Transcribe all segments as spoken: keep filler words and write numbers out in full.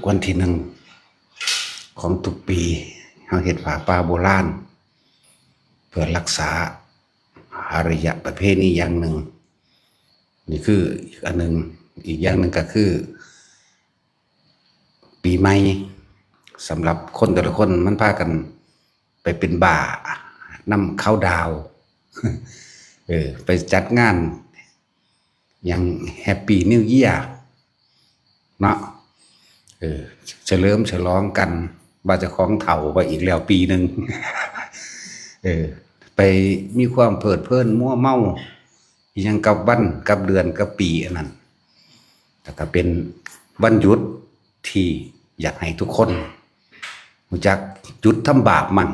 วันที่หนึ่งของทุกปี เฮาเฮ็ดผ้าป่าโบราณ เพื่อรักษาอารยประเพณีอย่างหนึ่ง นี่คืออีกอันหนึ่ง อีกอย่างหนึ่งก็คือ ปีใหม่ สำหรับคนแต่ละคนมันพากันไปเป็นบ้านำเขาน์ดาวน์ เออ ไปจัดงานอย่าง Happy New Year เนาะ เออ เฉลิมฉลองกัน ว่าเจ้าของเฒ่าไปอีกแล้วปีหนึ่ง เออ ไปมีความเพลิดเพลินมัวเมา อิหยังกับวันกับเดือนกับปีอันนั้น แล้วก็เป็นวันหยุดที่อยากให้ทุกคนรู้จักหยุดทำบาปมั่ง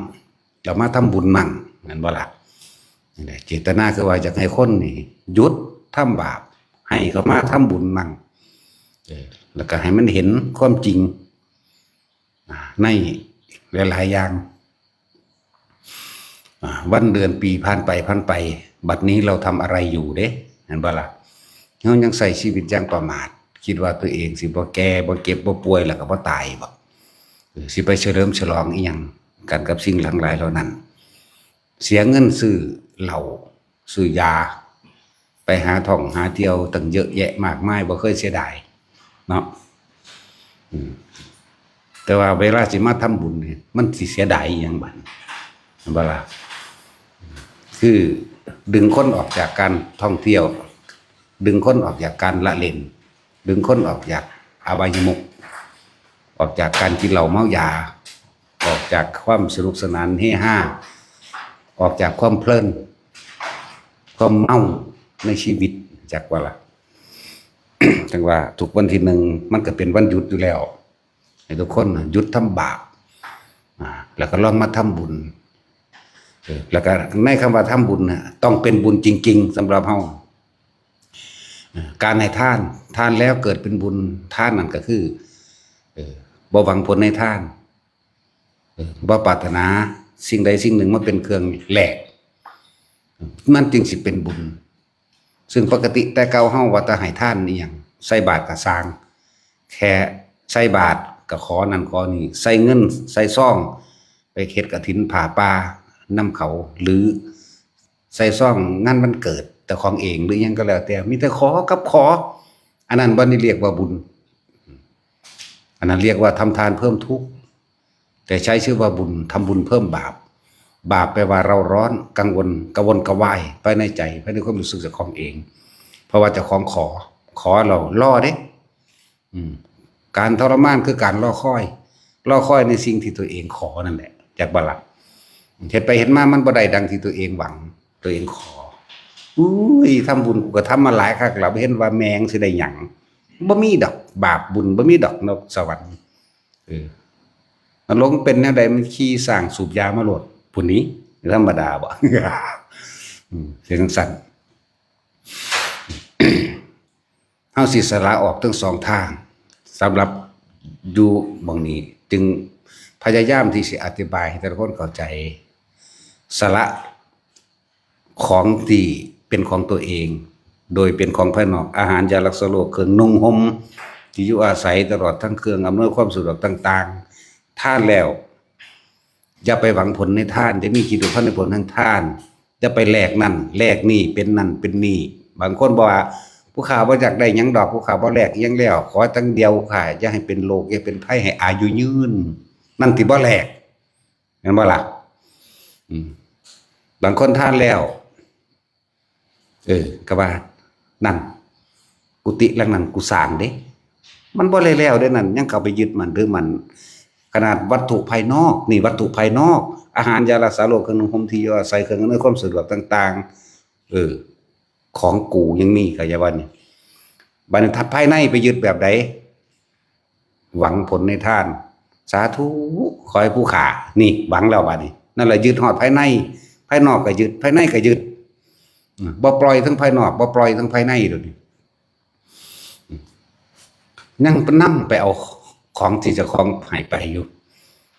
แล้วมาทำบุญมั่ง แม่นบ่ล่ะ? นี่แหละ เจตนาคือว่าอยากให้คนนี่หยุดทำบาป ให้เขามาทำบุญมั่ง เออ แล้วก็ให้มันเห็นความจริง อ่า ในหลายๆอย่าง อ่า วันเดือนปีผ่านไปผ่านไป บัดนี้เราทำอะไรอยู่เด้ เห็นบ่ล่ะ? เรายังใช้ชีวิตอย่างประมาท คิดว่าตัวเองสิบ่แก่ บ่เจ็บ บ่ป่วย แล้วก็บ่ตายบ่ เออ สิไปเฉลิมฉลองอิหยังกันกับสิ่งทั้งหลายเหล่านั้น เสียเงินซื้อเหล้า ซื้อยา ไปหาท่องหาเที่ยวตั้งเยอะแยะมากมาย บ่เคยเสียดายเนาะ อืม แต่ว่าเวลาสิมาทำบุญนี่ มันสิเสียดายอิหยังบัด เห็นบ่ล่ะ? คือดึงคนออกจากการท่องเที่ยว ดึงคนออกจากการละเล่น ดึงคนออกจากอบายมุข ออกจากการกินเหล้าเมายา ออกจากความสนุกสนานเฮฮา ออกจากความเพลิน ความเมาในชีวิต จักว่าล่ะ จังว่าทุกวันที่หนึ่งมันก็เป็นวันหยุดอยู่แล้ว ให้ทุกคนน่ะหยุดทำบาป อ่า แล้วก็ลองมาทำบุญ เออ แล้วก็ในคำว่าทำบุญน่ะ ต้องเป็นบุญจริงๆ สำหรับเฮา เออ การให้ทาน ทานแล้วเกิดเป็นบุญ ทานนั่นก็คือ เออ บ่หวังผลในทาน เออ บ่ปรารถนาสิ่งใดสิ่งหนึ่งมาเป็นเครื่องแลก มันจึงสิเป็นบุญ ซึ่งปกติแต่เก่าเฮาว่าแต่ให้ทานอิหยัง ใส่บาตรก็ซ่าง แค่ใส่บาตรก็ขอนั่นขอนี่ ใส่เงิน ใส่ซอง ไปเฮ็ดกฐินผ้าป่านำเขา หรือใส่ซองงานวันเกิดเจ้าของเอง หรือหยังก็แล้วแต่ มีแต่ขอกับขอ อันนั้นบ่ได้เรียกว่าบุญ อันนั้นเรียกว่าทำทานเพิ่มทุกข์ แต่ใช้ชื่อว่าบุญ ทำบุญเพิ่มบาป บาปแปลว่าเร่าร้อน กังวล กระวนกระวาย ภายในใจ ภายในความรู้สึกเจ้าของเอง เพราะว่าเจ้าของขอ ขอแล้วรอเด้ อืม การทรมานคือการรอคอย รอคอยในสิ่งที่ตัวเองขอนั่นแหละ จักบ่ล่ะ? เฮ็ดไปเฮ็ดมามันบ่ได้ดังที่ตัวเองหวัง ตัวเองขอ อุ้ย ทำบุญกูก็ทำมาหลายคักแล้ว บ่เห็นว่าแม่งสิได้หยัง บ่มีดอก บาปบุญบ่มีดอกนรกสวรรค์ เออ นรกเป็นแนวใด มันขี่ช้างสูบยามาโลด ผู้นี้ธรรมดาบ่ อืม เสียงสั้น เฮาสิสละออกทั้งสองทาง สำหรับอยู่หม่องนี้ จึงพยายามที่สิอธิบายให้แต่ละคนเข้าใจ สละของที่เป็นของตัวเอง โดยเป็นของภายนอก อาหาร ยารักษาโรค เครื่องนุ่งห่ม ที่อยู่อาศัย ตลอดทั้งเครื่องอำนวยความสะดวกต่างๆ ทานแล้ว อย่าไปหวังผลในทาน อย่ามีจิตอุทานในผลทางทาน อย่าไปแลกนั่นแลกนี่ เป็นนั่นเป็นนี่ บางคนบอกว่า ผู้ข้าบ่อยากได้หยังดอก ผู้ข้าบ่แลกอิหยังแล้ว ขอจั่งเดียวข้า อย่าให้เป็นโรค อย่าเป็นภัย ให้อายุยืน นั่นที่บ่แลก แม่นบ่ล่ะ? อืม บางคนทานแล้ว เออ ก็ว่า นั่น กุฏิหลังนั้นกูสร้างเด้ มันบ่ได้แล้วเด้นั่น ยังเข้าไปยึดมั่นถือมั่น ขนาดวัตถุภายนอก นี่วัตถุภายนอก อาหาร ยารักษาโรค เครื่องนุ่งห่ม ที่อยู่อาศัย เครื่องอำนวยความสะดวกต่างๆ เออ ของกูยังมี เข้าใจบ่นี่? บัดนี้ถ้าภายในไปยึดแบบใด หวังผลในทาน สาธุ ขอให้ผู้ข้า นี่ หวังแล้วบัดนี้ นั่นแหละ ยึดฮอดภายใน ภายนอกก็ยึด ภายในก็ยึด อืม บ่ปล่อยทั้งภายนอก บ่ปล่อยทั้งภายในเดี๋ยวนี้ อืม ยังนำไปเอาของที่เจ้าของให้ไปอยู่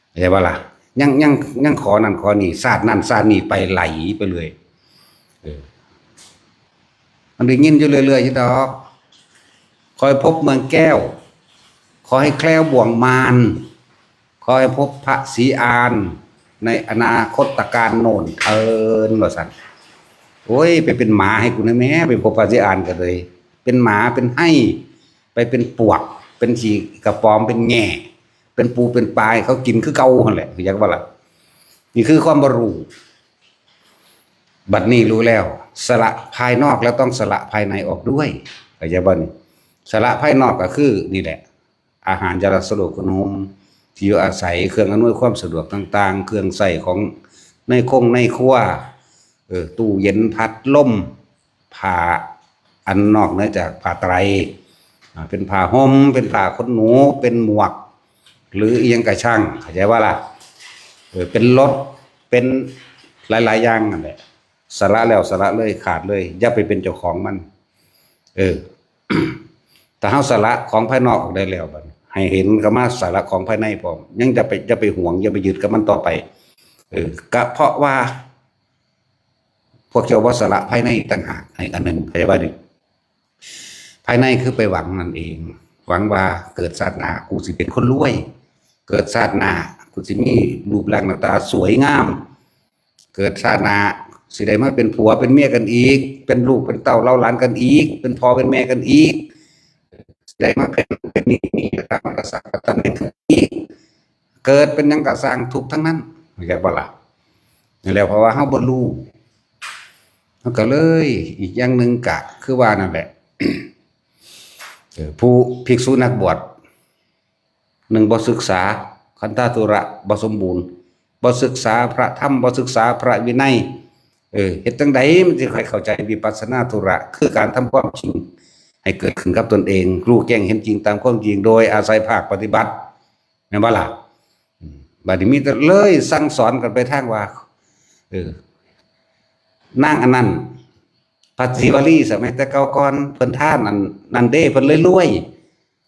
เข้าใจบ่ล่ะ? ยัง ยัง ยังขอนั่นขอนี่ ชาตินั่นชาตินี่ไปไหลไปเรื่อย เออ มันได้ยินอยู่เรื่อยๆ อยู่ดอก คอยพบเมืองแก้ว ขอให้แคล้วบ่วงมาร ขอให้พบพระศรีอานในอนาคตการโน่นเทินว่าซั่น โอ้ย ไปเป็นหมาให้กูนะแม่ ไปพบพระศรีอานกันเลย เป็นหมาเป็นไห้ ไปเป็นปวก เป็นขี้กระป๋อม เป็นแง่ เป็นปูเป็นปลาให้เขากินคือเก่าหั่นแหละ อยากว่าล่ะ นี่คือความบ่รู้ บัดนี้รู้แล้ว สละภายนอกแล้วต้องสละภายในออกด้วย เข้าใจบ่นี่ สละภายนอกก็คือนี่แหละ อาหาร ยารักษาโรค ขนม ที่อยู่อาศัย เครื่องอำนวยความสะดวกต่างๆ เครื่องใช้ของในคงในครัว เออ ตู้เย็น พัดลม ผ้า อันนอกเหนือจากผ้าไตร อ่า เป็นผ้าห่ม เป็นผ้าขนหนู เป็นหมวก หรืออีหยังกะช่าง เข้าใจว่าล่ะ เออ เป็นรถ เป็นหลายๆ อย่างนั่นแหละ สละแล้วสละเลย ขาดเลย อย่าไปเป็นเจ้าของมัน เออ ถ้าเฮาสละของภายนอกออกได้แล้วบัดนี้ ให้เห็นก็มาสละของภายในพร้อม ยังจะไป อย่าไปหวง อย่าไปยึดกับมันต่อไป เออ ก็เพราะว่า พวกเจ้าบ่สละภายในต่างหาก ให้อันหนึ่ง เข้าใจบ่นี่ ภายในคือไปหวังนั่นเอง หวังว่าเกิดชาติหน้ากูสิเป็นคนรวย เกิดชาติหน้ากูสิมีรูปร่างหน้าตาสวยงาม เกิดชาติหน้าสิได้มาเป็นผัวเป็นเมียกันอีก เป็นลูกเป็นเต้าเล่าหลานกันอีก เป็นพ่อเป็นแม่กันอีก สิได้มาเป็น เป็นนี่ มีตำแหน่งกันอีก เกิดเป็นหยังก็ซ่าง ทุกข์ทั้งนั้น เข้าใจบ่ล่ะ นี่แหละ เพราะว่าเฮาบ่รู้ เฮาก็เลย อีกอย่างหนึ่งก็คือว่านั่นแหละ เออ ผู้ภิกษุนักบวช หนึ่ง บ่ศึกษา คันธะทุระบ่สมบูรณ์ บ่ศึกษาพระธรรม บ่ศึกษาพระวินัย เออ เฮ็ดจั่งใดมันสิค่อยเข้าใจวิปัสสนาธุระ คือการทำความจริงให้เกิดขึ้นกับตนเอง รู้แจ้งเห็นจริงตามความจริง โดยอาศัยภาคปฏิบัติ แม่นบ่ล่ะ อืม บัดนี้มีแต่เลยสั่งสอนกันไปทางว่า เออ นางอันนั้น พระศรีวลี สมัยแต่เก่าก่อน เพิ่นทานอันนั้นเด้ เพิ่นเลยรวย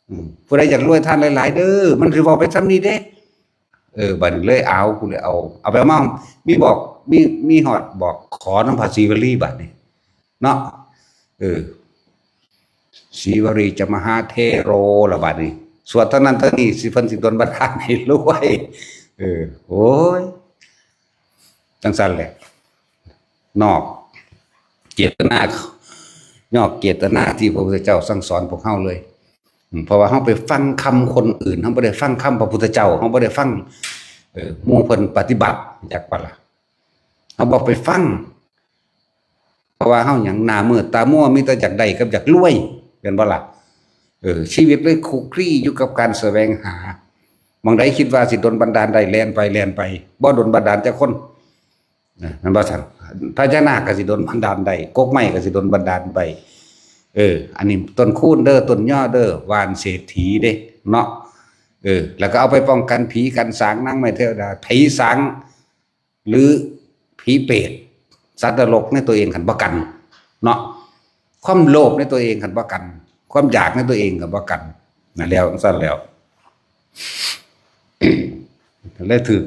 อืม ผู้ใดอยากรวยทานหลายๆ เด้อ มันสิเว้าไปส่ำนี้เด้ เออ บัดนี้เลยเอา กูเลยเอา เอาไปมา มีบอก มี มีฮอดบอกขอนำพระศรีวลีบัดนี้ เนาะ เออ ศรีวลีจะมหาเถโรละบัดนี้ สวดเท่านั้นเท่านี้สิ เพิ่นสิดลบันดาลให้รวย เออ โอ้ย จั่งซั่นแหละ นอกเจตนา นอกเจตนาที่พระพุทธเจ้าสั่งสอนพวกเฮาเลย อืม เพราะว่าเฮาไปฟังคำคนอื่น เฮาบ่ได้ฟังคำพระพุทธเจ้า เฮาบ่ได้ฟัง เอ่อ หมู่เพิ่นปฏิบัติ จักบ่ล่ะ เฮาบ่ไปฟัง เพราะว่าเฮาหยัง หน้ามืดตามัว มีแต่อยากได้กับอยากรวย แม่นบ่ล่ะ เออ ชีวิตเลยคลุกคลีอยู่กับการแสวงหา หม่องใดคิดว่าสิดลบันดาลได้ แล่นไป แล่นไป บ่ดลบันดาลจักคน นะ แม่นบ่ซั่น พญานาคก็สิดลบันดาลได้ กกไม้ก็สิดลบันดาลไป เออ อันนี้ต้นคูนเด้อ ต้นยอเด้อ ว่านเศรษฐีเด้ เนาะ เออ แล้วก็เอาไปป้องกันผีกันสาง นางไม้เทวดา ผีสาง หรือผีเปรต สัตว์นรกในตัวเองคันบ่กัน เนาะ ความโลภในตัวเองคันบ่กัน ความอยากในตัวเองคันบ่กัน นั่นแล้ว ซั่นแล้ว เลยถูก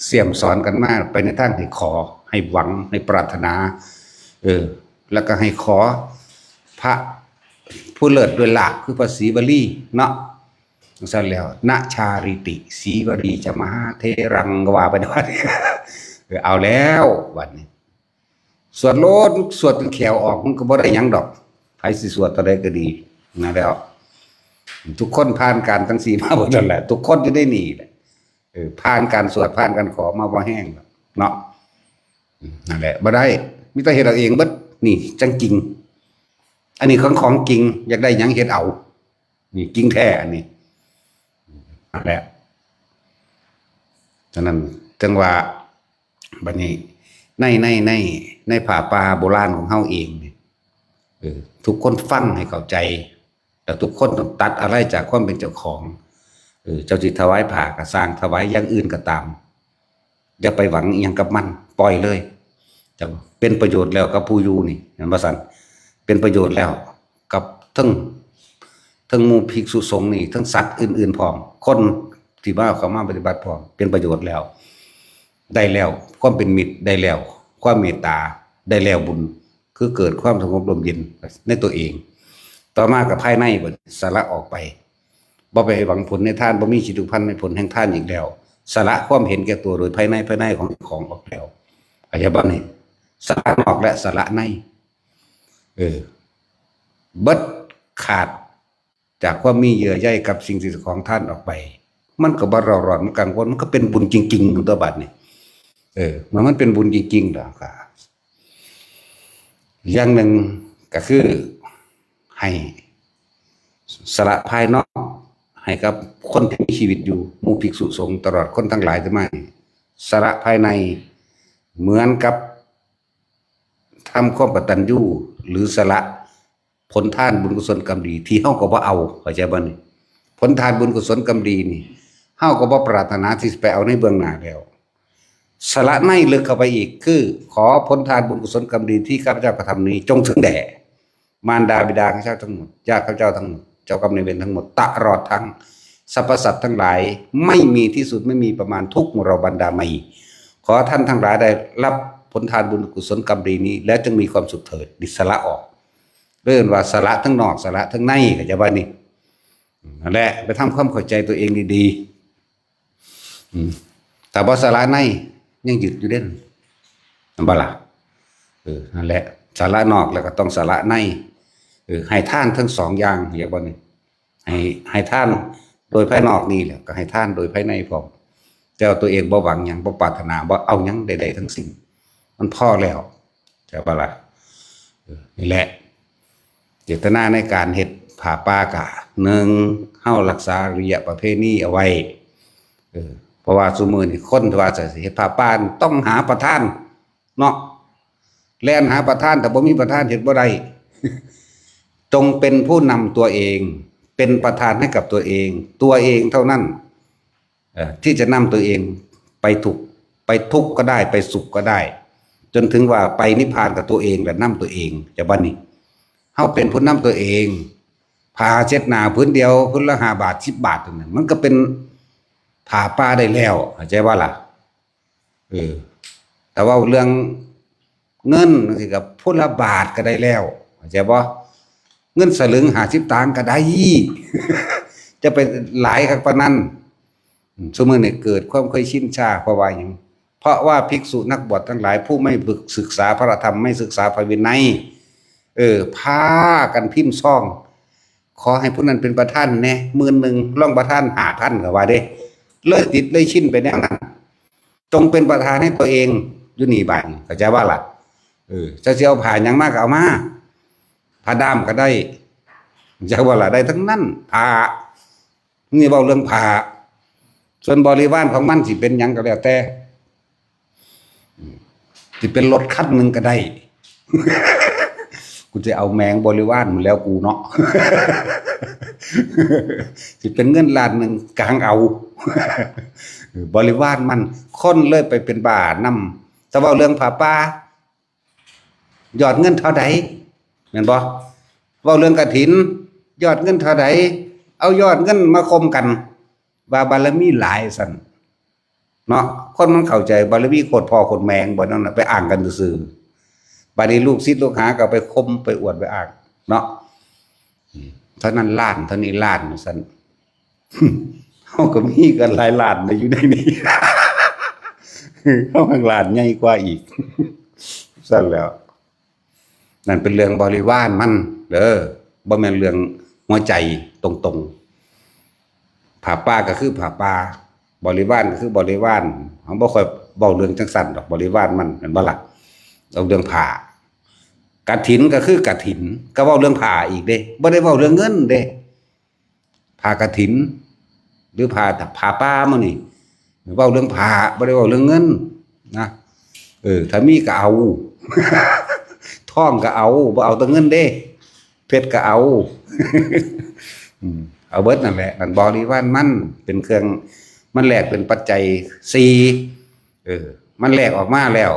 เสี่ยมสอนกันมาไปในทางให้ขอ ให้หวัง ให้ปรารถนา เออ แล้วก็ให้ขอพระผู้เลิศด้วยลาภ คือพระศรีวลี เนาะ ซั่นแล้ว นะชาริติ ศรีวลีจะมหาเถรัง ก็ว่าไปว่า เออ เอาแล้ว บัดนี้ สวดโลด สวดจนแขวออก มันก็บ่ได้หยังดอก ไผสิสวดเท่าใดก็ดี นะแล้ว ทุกคนผ่านการจั่งซี้มาเบิดนั่นแหละ ทุกคนอยู่ในนี่แหละ เออ ผ่านการสวด ผ่านการขอมาบ่แห้งดอก เนาะ อืม นั่นแหละ บ่ได้ มีแต่เฮ็ดเอาเองเบิด นี่จั่งจริง อันนี้ของ ของจริง อยากได้หยังเฮ็ดเอา นี่จริงแท้อันนี้ นั่นแหละ ฉะนั้นจั่งว่า บัดนี้ ใน ใน ใน ในผ้าป่าโบราณของเฮาเองนี่ เออ ทุกคนฟังให้เข้าใจ แล้วทุกคนต้องตัดอะไรจากความเป็นเจ้าของ เออ เจ้าสิถวายผ้าก็ซ่าง ถวายอย่างอื่นก็ตาม อย่าไปหวังอิหยังกับมัน ปล่อยเลย จะเป็นประโยชน์แล้วกับผู้อยู่นี่ แม่นบ่ซั่น เป็นประโยชน์แล้วกับทั้ง ทั้งหมู่ภิกษุสงฆ์นี่ ทั้งสัตว์อื่นๆพร้อม คนที่มาเข้ามาปฏิบัติพร้อม เป็นประโยชน์แล้ว ได้แล้วความเป็นมิตร ได้แล้วความเมตตา ได้แล้วบุญ คือเกิดความสงบร่มเย็นในตัวเอง ต่อมาก็ภายในบัดนี้ สละออกไป บ่ไปหวังผลในทาน บ่มีจิตผูกพันในผลแห่งทานอีกแล้ว สละความเห็นแก่ตัวโดยภายใน ภายในของของออกแล้ว เข้าใจบ่นี่ สละนอกและสละใน เออ เบิดขาดจากความมีเยื่อใยกับสิ่งที่เจ้าของทานออกไป มันก็บ่เร่าร้อน มันกังวล มันก็เป็นบุญจริงๆ ของตัวบัดนี่ เออ มัน มันเป็นบุญจริงๆ แล้วก็ อย่างหนึ่งก็คือให้สละภายนอกให้กับคนที่มีชีวิตอยู่ หมู่ภิกษุสงฆ์ ตลอดคนทั้งหลายที่มา สละภายในเหมือนกับทำความกตัญญู หรือสละผลทานบุญกุศลกรรมดีที่เฮาก็บ่เอา เข้าใจบ่นี่ ผลทานบุญกุศลกรรมดีนี่ เฮาก็บ่ปรารถนาที่สิไปเอาในเบื้องหน้าแล้ว สละในลึกเข้าไปอีก คือขอผลทานบุญกุศลกรรมดีที่ข้าพเจ้ากระทำนี้จงถึงแด่มารดาบิดาข้าพเจ้าทั้งหมด ญาติข้าพเจ้าทั้งหมด เจ้ากรรมนายเวรทั้งหมด ตลอดทั้งสรรพสัตว์ทั้งหลาย ไม่มีที่สุด ไม่มีประมาณ ทุกหมู่เหล่าบรรดาไมย ขอท่านทั้งหลายได้รับผลทานบุญกุศลกรรมดีนี้ แล้วจงมีความสุขเถิด นี่สละออก เรียกว่าสละทั้งนอก สละทั้งใน เข้าใจบ่นี่ นั่นแหละ ไปทำความเข้าใจตัวเองดีๆ อืม ถ้าบ่สละใน ยังยึดอยู่เด้ นั่นบ่ล่ะ เออ นั่นแหละ สละนอกแล้วก็ต้องสละใน เออ ให้ทานทั้งสองอย่าง เข้าใจบ่นี่ ให้ ให้ทานโดยภายนอกนี่แหละ ก็ให้ทานโดยภายในพร้อม แต่ว่าตัวเองบ่หวังหยัง บ่ปรารถนา บ่เอาหยังใดๆทั้งสิ้น มันพอแล้ว เข้าใจบ่ล่ะ เออ นี่แหละ เจตนาในการเฮ็ดผ้าป่ากะ หนึ่ง เฮารักษาอาริยประเพณีเอาไว้ เออ เพราะว่าซุมื้อนี้คนที่ว่าจะเฮ็ดผ้าป่านี่ต้องหาประธานเนาะ แล่นหาประธาน แต่บ่มีประธานเฮ็ดบ่ได้ จงเป็นผู้นำตัวเอง เป็นประธานให้กับตัวเอง ตัวเองเท่านั้น เอ่อ ที่จะนำตัวเองไปถูก ไปทุกข์ก็ได้ ไปสุขก็ได้ จนถึงว่าไปนิพพานกับตัวเองและนำตัวเอง จะบ่นี่ เฮาเป็นผู้นำตัวเอง ผ้าเช็ดหน้าผืนเดียว ผืนละห้าบาท สิบบาทนั่นน่ะ มันก็เป็นผ้าป่าได้แล้ว เข้าใจบ่ล่ะ เออ แต่ว่าเรื่องเงินจังซี้ก็ผู้ละบาทก็ได้แล้ว เข้าใจบ่ เงินสลึงห้าสิบตังค์ก็ได้ จะไปหลายคักปานนั้น อืม ซุมื้อนี้เกิดความเคยชินชา เพราะว่าหยัง เพราะว่าภิกษุนักบวชทั้งหลาย ผู้ไม่ศึกษาพระธรรม ไม่ศึกษาพระวินัย เออ พากันพิมพ์ซอง ขอให้ผู้นั้นเป็นประธานแหน่ หมื่นหนึ่ง รองประธานห้าพัน ก็ว่าเด้ เลยติดเลยชินไปแนวนั้น จงเป็นประธานให้ตัวเอง อยู่นี่บาดนี้ เข้าใจบ่ล่ะ เออ เจ้าสิเอาผ้าหยังมาก็เอามา ผ้าด้ามก็ได้ เข้าใจบ่ล่ะ ได้ทั้งนั้น ผ้า นี่เว้าเรื่องผ้า ส่วนบริวารของมันสิเป็นหยังก็แล้วแต่ สิเป็นรถคันหนึ่งก็ได้ กูจะเอาแมงบริวารมันแล้วกูเนาะ สิเป็นเงินล้านหนึ่งกางเอา บริวารมัน คนเลยไปเป็นบ้านำ แต่เว้าเรื่องผ้าป่า ยอดเงินเท่าใด แม่นบ่ เว้าเรื่องกฐิน ยอดเงินเท่าใด เอายอดเงินมาข่มกัน ว่าบารมีหลายซั่น เนาะ คนมันเข้าใจบารมีโคตรพ่อโคตรแม่งบ่นั่นน่ะ ไปอ้างกันซื่อๆ บัดนี้ลูกศิษย์ลูกหาก็ไปข่มไปอวดไปอ้างเนาะ เท่านั้นล้าน เท่านี้ล้านซั่น เฮาก็มีกันหลายล้านอยู่ในนี้ เฮาแฮ่งล้านใหญ่กว่าอีก ซั่นแล้ว นั่นเป็นเรื่องบริวารมันเด้อ บ่แม่นเรื่องหัวใจตรงๆ ผ้าป่าก็คือผ้าป่า บริวารก็คือบริวาร เฮาบ่ค่อยเว้าเรื่องจังซั่นดอก บริวารมัน แม่นบ่ล่ะ เอาเรื่องผ้า กฐินก็คือกฐิน ก็เว้าเรื่องผ้าอีกเด้ บ่ได้เว้าเรื่องเงินเด้ ผ้ากฐิน หรือผ้า ผ้าป่ามื้อนี้ เว้าเรื่องผ้า บ่ได้เว้าเรื่องเงินนะ เออ ถ้ามีก็เอา ทองก็เอา บ่เอาแต่เงินเด้ เพชรก็เอา อืม เอาเบิดนั่นแหละ นั่นบริวารมัน เป็นเครื่อง มันแลกเป็นปัจจัยสี่ เออ มันแลกออกมาแล้ว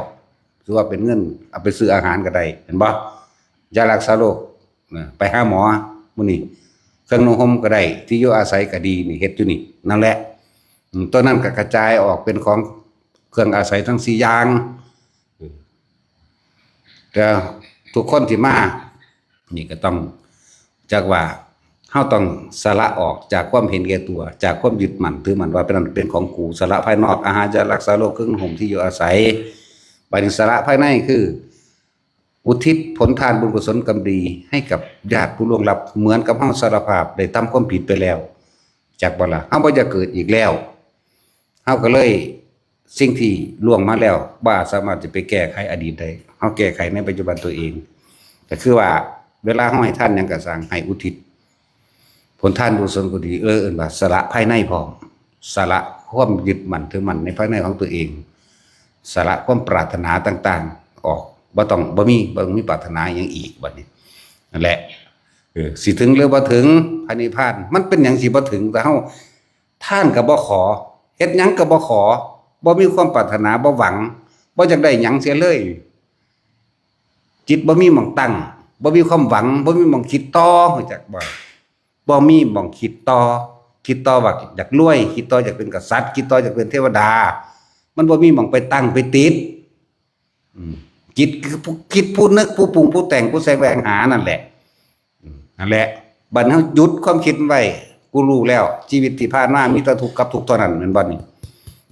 ถือว่าเป็นเงิน เอาไปซื้ออาหารก็ได้ เห็นบ่ ยารักษาโรค นะ ไปหาหมอมื้อนี้ เครื่องนุ่งห่มก็ได้ ที่อยู่อาศัยก็ดี นี่ เฮ็ดอยู่นี่ นั่นแหละ อืม ตัวนั้นก็กระจายออกเป็นของเครื่องอาศัยทั้งสี่อย่าง เออ แต่ทุกคนที่มา นี่ก็ต้องจักว่า เราต้องสละออกจากความเห็นแก่ตัว จากความยึดมั่นถือมั่นว่าเป็นนั้นเป็นของกู สละภายนอก อาหาร ยา รักษาโรค เครื่องนุ่งห่ม ที่อยู่อาศัย บัดนี้สละภายในคือ อุทิศผลทานบุญกุศลกรรมดีให้กับญาติผู้ล่วงลับ เหมือนกับเราสารภาพได้ทำความผิดไปแล้ว จักบ่ล่ะ เราบ่อยากเกิดอีกแล้ว เราก็เลย สิ่งที่ล่วงมาแล้วบ่สามารถจะไปแก้ไขอดีตได้ เราแก้ไขในปัจจุบันตัวเอง ก็คือว่าเวลาเราให้ทานหยังก็ซ่าง ให้อุทิศผลทานบุญกุศลก็ดี เออ เอิ้นว่าสละภายในพร้อม สละความยึดมั่นถือมั่นในภายในของตัวเอง สละความปรารถนาต่างๆ ออก บ่ต้อง บ่มี บ่มีปรารถนาหยังอีกบัดนี้ นั่นแหละ เออ สิถึงหรือบ่ถึงพระนิพพาน มันเป็นหยังสิบ่ถึง แต่เราทานก็บ่ขอ เฮ็ดหยังก็บ่ขอ บ่มีความปรารถนา บ่หวัง บ่อยากได้หยังเสียเลย จิตบ่มีหม่องตั้ง บ่มีความหวัง บ่มีหม่องคิดต่อ รู้จักบ่ บ่มีหม่องคิดต่อ คิดต่อว่าอยากรวย คิดต่ออยากเป็นกษัตริย์ คิดต่ออยากเป็นเทวดา มันบ่มีหม่องไปตั้งไปติด อืม จิตคือผู้คิด ผู้นึก ผู้ปรุง ผู้แต่ง ผู้แสวงหานั่นแหละ อืม นั่นแหละ บัดเราหยุดความคิดไว้ กูรู้แล้ว ชีวิตที่ผ่านมามีแต่ทุกข์กับทุกข์เท่านั้น แม่นบ่นี่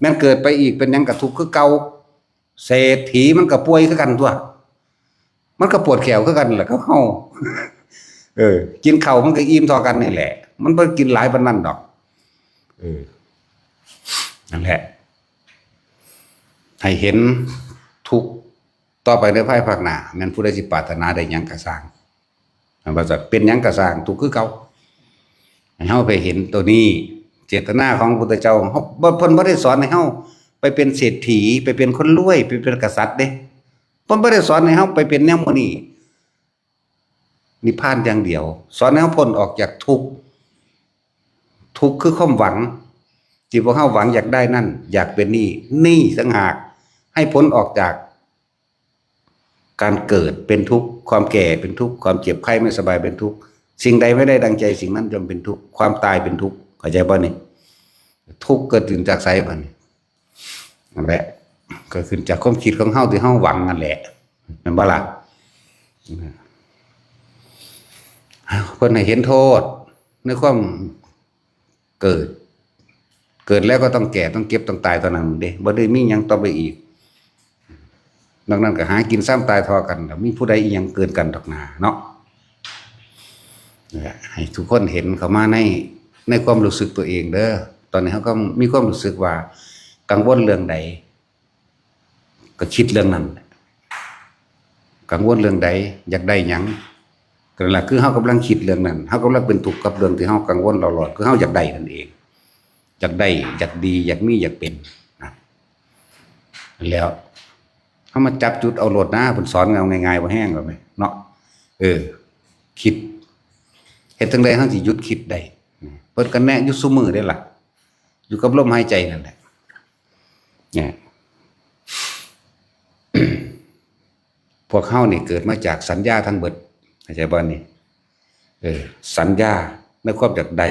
แม่นเกิดไปอีกเป็นหยังก็ทุกข์คือเก่า เศรษฐีมันก็ป่วยคือกันตั๊ว มันก็ปวดแข้วคือกันแหละกับเรา เออ กินข้าวมันก็อิ่มเท่ากันนี่แหละ มันบ่กินหลายปานนั้นดอก เออ นั่นแหละ ให้เห็นทุกข์ต่อไปในภายภาคหน้า แม่นผู้ใดสิปรารถนาได้หยังก็ซ่าง ว่าจะเป็นหยังก็ซ่าง ทุกข์คือเก่า ให้เราไปเห็นตัวนี้ เจตนาของพระพุทธเจ้า เราบ่ เพิ่นบ่ได้สอนให้เราไปเป็นเศรษฐี ไปเป็นคนรวย ไปเป็นกษัตริย์เด้ เพิ่นบ่ได้สอนให้เราไปเป็นแนวหมู่นี้ นิพพานอย่างเดียว สอนให้เราพ้นออกจากทุกข์ ทุกข์คือความหวัง ที่พวกเราหวังอยากได้นั่น อยากเป็นนี่ นี่ต่างหาก ให้พ้นออกจาก การเกิดเป็นทุกข์ ความแก่เป็นทุกข์ ความเจ็บไข้ไม่สบายเป็นทุกข์ สิ่งใดไม่ได้ดังใจ สิ่งนั้นย่อมเป็นทุกข์ ความตายเป็นทุกข์ เข้าใจบ่นี่ ทุกข์เกิดขึ้นจากไสบัดนี้ นั่นแหละ ก็ขึ้นจากความคิดของเฮาที่เฮาหวังนั่นแหละ แม่นบ่ล่ะ เพิ่นให้เห็นโทษในความเกิด เกิดแล้วก็ต้องแก่ ต้องเจ็บ ต้องตายเท่านั้นเด้ บ่ได้มีหยังต่อไปอีก นอกนั้นก็หากินซ้ำตายทอกัน แล้วมีผู้ใดอีหยังเกินกันดอกนาเนาะ นี่แหละ ให้ทุกคนเห็นเข้ามาใน ในความรู้สึกตัวเองเด้อ ตอนนี้เราก็มีความรู้สึกว่ากังวลเรื่องใด ก็คิดเรื่องนั้น กังวลเรื่องใด อยากได้หยัง ก็นั่นล่ะ คือเรากำลังคิดเรื่องนั้น เรากำลังเป็นทุกข์กับเรื่องที่เรากังวลหลอดๆ คือเราอยากได้นั่นเอง อยากได้ อยากดี อยากมี อยากเป็นนะ แล้วเรามาจับจุดเอาโลดนะ เพิ่นสอนเอาง่ายๆ บ่แฮงดอกแหมเนาะ เออ คิด เฮ็ดจั่งใดเราสิหยุดคิดได้ เพิ่นก็แนะอยู่ซุมื้อเด้ล่ะ อยู่กับลมหายใจนั่นแหละ เนี่ย พวกเรานี่เกิดมาจากสัญญาทั้งเบิด เข้าใจบ่นี่ เออ สัญญาในความอยากได้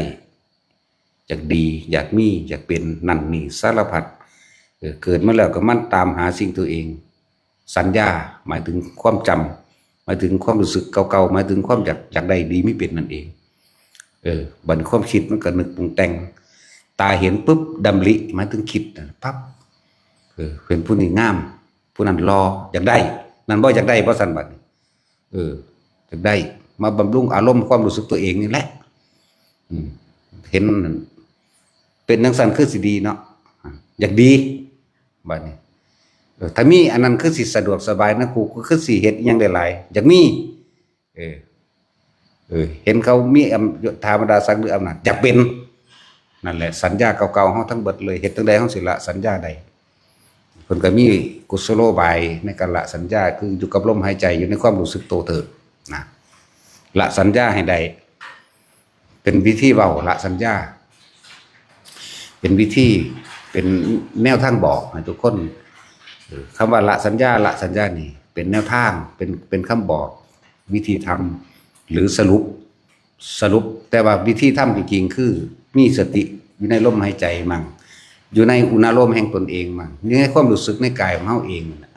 อยากดี อยากมี อยากเป็น นั่นนี่สารพัด เออ เกิดมาแล้วก็มันตามหาสิ่งตัวเอง สัญญาหมายถึงความจำ หมายถึงความรู้สึกเก่าๆ หมายถึงความอยาก อยากได้ดีมีเป็นนั่นเอง เออ บัดความคิดมันก็นึกปรุงแต่ง ตาเห็นปุ๊บ ดำริ หมายถึงคิดนะ ปั๊บ เออ เป็นผู้นี้งาม ผู้นั้นหล่อ อยากได้ นั่นบ่ อยากได้บ่ ซั่นบัดนี้ เออ อยากได้ มาบำรุงอารมณ์ความรู้สึกตัวเองนี่แหละ อืม เห็นมันเป็นจั่งซั่นคือสิดีเนาะ อยากดี บัดนี้ เออ ถ้ามีอันนั้นคือสิสะดวกสบายนะ กูก็คือสิเฮ็ดอิหยังได้หลาย อยากมี เออ เออ เห็นเขามีอำ ยศถาบรรดาศักดิ์หรืออำนาจ อยากเป็น นั่นแหละ สัญญาเก่าๆ เฮาทั้งเบิดเลย เฮ็ดจั่งใดเฮาสิละสัญญาได้ เพิ่นก็มีกุศโลบายในการละสัญญา คืออยู่กับลมหายใจ อยู่ในความรู้สึกโตเถิดนะ ละสัญญาให้ได้ เป็นวิธีเว้าละสัญญา เป็นวิธี เป็นแนวทางบอกให้ทุกคน เออ คำว่าละสัญญา ละสัญญานี่ เป็นแนวทาง เป็น เป็นคำบอก วิธีทำ หรือสรุป สรุป แต่ว่าวิธีทำจริงๆ คือมีสติอยู่ในลมหายใจมั่ง อยู่ในอุณาโลมแห่งตนเองมั่ง อยู่ในความรู้สึกในกายของเฮาเองนั่นแหละ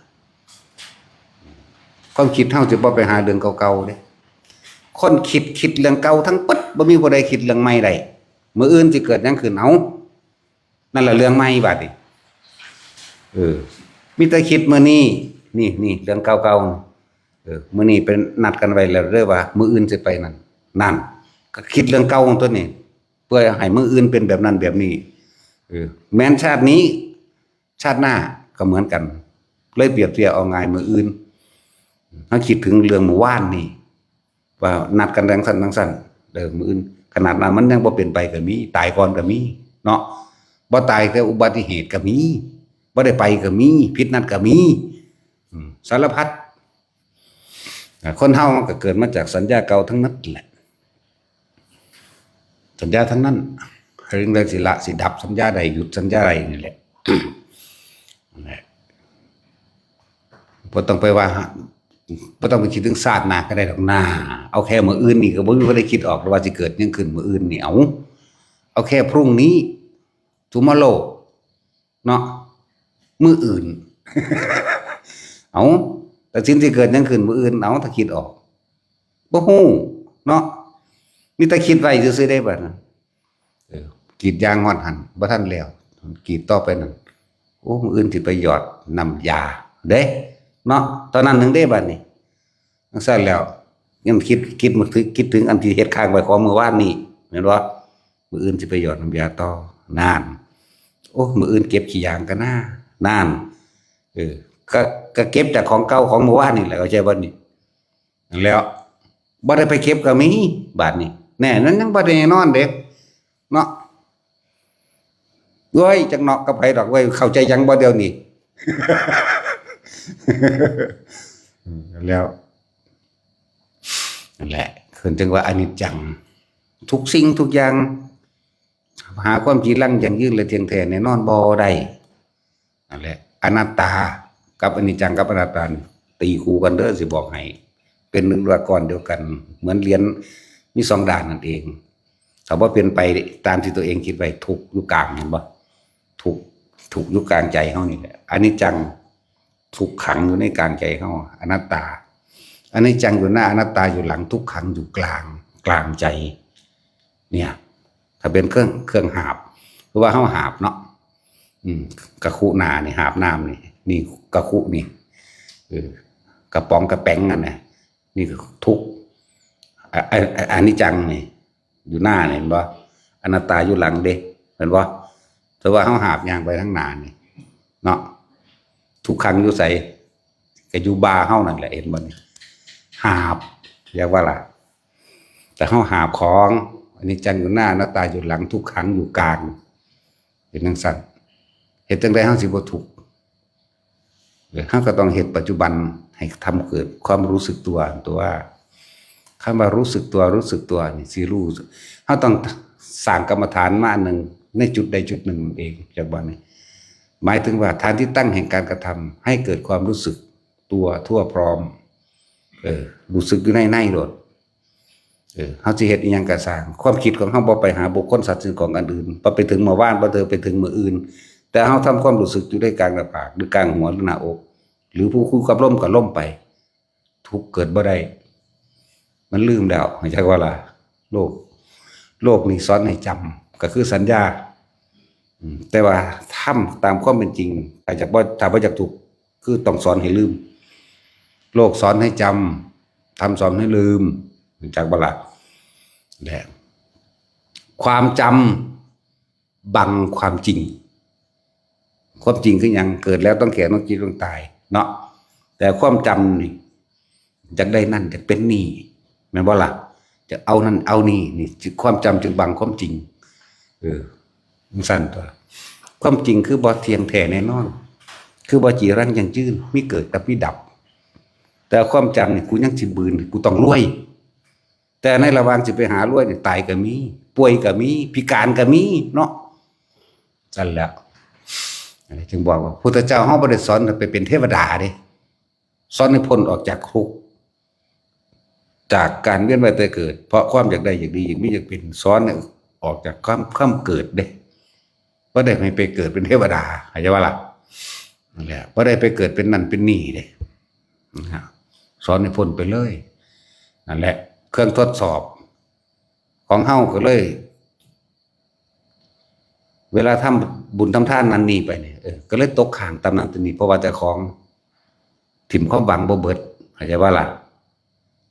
ความคิดเฮาจะบ่ไปหาเรื่องเก่าๆ เด้ คนคิด คิดเรื่องเก่าทั้งเบิด บ่มีผู้ใดคิดเรื่องใหม่ได้ มื้ออื่นสิเกิดหยังขึ้น เอ้า นั่นล่ะเรื่องใหม่บาดนี้ เออ มีแต่คิดมื้อนี้ นี่ นี่ เรื่องเก่าๆ เออ มื้อนี้เป็นนัดกันไว้แล้วเด้อว่า มื้ออื่นสิไปนั่น นั่น ก็คิดเรื่องเก่าของตัวนี้ เพื่อให้มื้ออื่นเป็นแบบนั้นแบบนี้ เออ แม้นชาตินี้ ชาติหน้าก็เหมือนกัน เลยเปรียบเทียบเอาง่าย มื้ออื่น เฮาคิดถึงเรื่องมื้อวานนี่ ว่านัดกันจั่งซั้นจั่งซั้น เด้อ มื้ออื่น ขนาดนั้นมันยังบ่เป็นไปก็มี ตายก่อนก็มี เนาะ บ่ตายแต่อุบัติเหตุก็มี บ่ได้ไปก็มี ผิดนัดก็มี อืม สารพัด อ่า คนเฮามันก็เกิดมาจากสัญญาเก่าทั้งนั้นแหละ สัญญาทั้งนั้น เรื่องใดสิละสิดับ สัญญาใดหยุด สัญญาใดนี่แหละ นั่นแหละ บ่ต้องไปว่า บ่ต้องไปคิดถึงชาติหน้าก็ได้ดอกนา เอาแค่มื้ออื่นนี่ก็บ่มีผู้ใดคิดออกว่าสิเกิดหยังขึ้นมื้ออื่นนี่ เอา เอาแค่พรุ่งนี้ tomorrow เนาะ มื้ออื่น เอา ตัดสินสิเกิดหยังขึ้นมื้ออื่น เอา ถ้าคิดออก บ่ฮู้ เนาะ มีแต่คิดไว้ซื่อๆ เด้บัดนั้น เออ กรีดยางฮอดหั่น บ่ทันแล้ว กรีดต่อไปนั่น โอ้ มื้ออื่นสิไปหยอดน้ำยา เด้ เนาะ ตอนนั้นหนึ่งเด้บัดนี้ จั่งซั้นแล้ว ยังคิด คิดมาถึง คิดถึงอันที่เฮ็ดค้างไว้ของมื้อวานนี้ แม่นบ่ มื้ออื่นสิไปหยอดน้ำยาต่อ นั่น โอ้ มื้ออื่นเก็บขี้ยางกันนะ นั่น เออ ก็ ก็เก็บจากของเก่าของมื้อวานนี่แหละ เข้าใจบ่นี่ นั่นแหล้ว บ่ได้ไปเก็บก็มี บาดนี้ แน่ มันยังบ่ได้แน่นอนเด้ เนาะ โอ้ย จักเนาะกับไผดอกเว้ย เข้าใจหยังบ่เดี๋ยวนี้ อืม แล้ว นั่นแหละ เพิ่นจึงว่าอนิจจัง ทุกสิ่งทุกอย่าง หาความจีรังยั่งยืนและเที่ยงแท้แน่นอนบ่ได้ นั่นแหละ อนัตตากับอนิจจังกับอนัตตานี่ตีคู่กันเด้อ สิบอกให้ เป็นหนึ่งเดียวก้อนเดียวกัน เหมือนเหรียญมีสองด้านนั่นเอง ถ้าบ่เป็นไปตามที่ตัวเองคิดไว้ ทุกข์อยู่กลาง เห็นบ่ ทุกข์ ทุกข์อยู่กลางใจเฮานี่แหละ อนิจจัง ทุกข์ขังอยู่ในกลางใจเฮา อนัตตา อนิจจังอยู่หน้า อนัตตาอยู่หลัง ทุกข์ขังอยู่กลาง กลางใจ เนี่ย ถ้าเป็นเครื่อง เครื่องหาบ คือว่าเฮาหาบเนาะ อืม กะคุหน้านี่ หาบน้ำนี่ นี่กะคุนี่ เออ กระป๋องกระแป๋งอันน่ะ นี่คือทุกข์ อ่ะ อ่ะ อ่ะ อนิจจังนี่ อยู่หน้านี่ เห็นบ่ อนัตตาอยู่หลังเด้ เห็นบ่ แต่ว่าเฮาหาบย่างไปทางหน้านี่ เนาะ ทุกขังอยู่ไส ก็อยู่บ่าเฮานั่นแหละ เห็นบ่นี่ หาบ เรียกว่าล่ะ แต่เฮาหาบของ อนิจจังอยู่หน้า อนัตตาอยู่หลัง ทุกขังอยู่กลาง เป็นจั่งซั้น เฮ็ดจั่งใดเฮาสิบ่ทุกข์ เฮาก็ต้องเฮ็ดปัจจุบันให้ทำเกิดความรู้สึกตัว ตัว คำว่ารู้สึกตัว รู้สึกตัวนี่สิรู้ เฮาต้องสร้างกรรมฐานมาอันหนึ่ง ในจุดใดจุดหนึ่งนั่นเอง จากบ่านี้ หมายถึงว่าฐานที่ตั้งแห่งการกระทำให้เกิดความรู้สึกตัวทั่วพร้อม เออ รู้สึกอยู่ในในโลด เออ เฮาสิเฮ็ดอิหยังก็ซ่าง ความคิดของเฮาบ่ไปหาบุคคลสัตว์สิ่งของอันอื่น บ่ไปถึงมื้อวาน บ่ไปถึงมื้ออื่น แต่เฮาทำความรู้สึกอยู่ในกลางหน้าผาก หรือกลางหัว หรือหน้าอก หรือผู้คู่กับลมก็ลมไป ทุกข์เกิดบ่ได้ มันลืมแล้ว เข้าใจว่าล่ะ โลก โลกนี่สอนให้จำ ก็คือสัญญา อืม แต่ว่าทำตามความเป็นจริง ถ้าจะบ่ ถ้าบ่อยากทุกข์ คือต้องสอนให้ลืม โลกสอนให้จำ ธรรมสอนให้ลืม รู้จักบ่ล่ะ และ ความจำบังความจริง ความจริงคือหยัง เกิดแล้วต้องแก่ ต้องเจ็บ ต้องตาย เนาะ แต่ความจำนี่ อยากได้นั่น อยากเป็นนี่ แม่นบ่ล่ะ จะเอานั่นเอานี่ นี่ ความจำจึงบังความจริง เออ จั่งซั้นตั๊ว ความจริงคือบ่เที่ยงแท้แน่นอน คือบ่จีรังยั่งยืน มีเกิดกับมีดับ แต่ความจำนี่ กูยังสิบืน กูต้องรวย แต่ในระหว่างสิไปหารวยนี่ ตายก็มี ป่วยก็มี พิการก็มี เนาะ จั่งซั้นแหละ อันนี้จึงบอกว่า พุทธเจ้าเฮาบ่ได้สอนให้ไปเป็นเทวดาเด้ สอนให้พ้นออกจากทุกข์ จากการเวียนว่ายตายเกิด เพราะความอยากได้อยากดีอยากมีอยากเป็น สอนให้ออกจากความ ความเกิดเด้ บ่ได้ให้ไปเกิดเป็นเทวดา เข้าใจบ่ล่ะ นั่นแหละ บ่ได้ไปเกิดเป็นนั่นเป็นนี่เด้ นะฮะ สอนให้พ้นไปเลย นั่นแหละ เครื่องทดสอบของเฮาก็เลย เวลาทำบุญทำทานนั่นนี่ไปเนี่ย เออ ก็เลยตกข้างตำนั้นตำนี้ เพราะว่าเจ้าของถิ่มความหวังบ่เบิด เข้าใจว่าล่ะ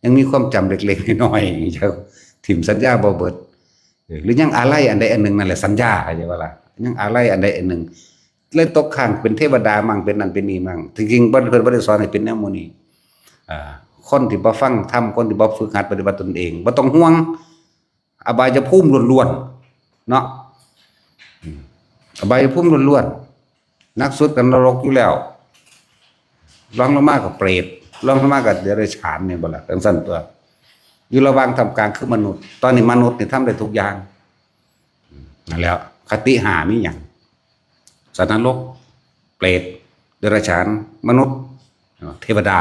ยังมีความจำเล็กๆน้อยๆ ยังถิ่มสัญญาบ่เบิด เออ หรือยังอาลัยอันใดอันหนึ่งนั่นแหละ สัญญา เข้าใจว่าล่ะ ยังอาลัยอันใดอันหนึ่ง เลยตกข้างเป็นเทวดามั่ง เป็นนั่นเป็นนี่มั่ง จริงๆเพิ่นบ่ได้สอนให้เป็นแนวหมู่นี้ อ่า คนที่บ่ฟังธรรม คนที่บ่ฝึกหัดปฏิบัติตนเอง บ่ต้องห่วง อบายภูมิล้วนๆ เนาะ อืม อบายภูมิล้วนๆ หนักสุดก็นรกอยู่แล้ว รองลงมาก็เปรต รองลงมาก็เดรัจฉานนี่บ่ล่ะ จั่งซั้นตั๊ว อยู่ระหว่างท่ามกลางคือมนุษย์ ตอนนี้มนุษย์นี่ทำได้ทุกอย่าง อืม นั่นแหละ คติห้ามีหยัง สัตว์นรก เปรต เดรัจฉาน มนุษย์ เทวดา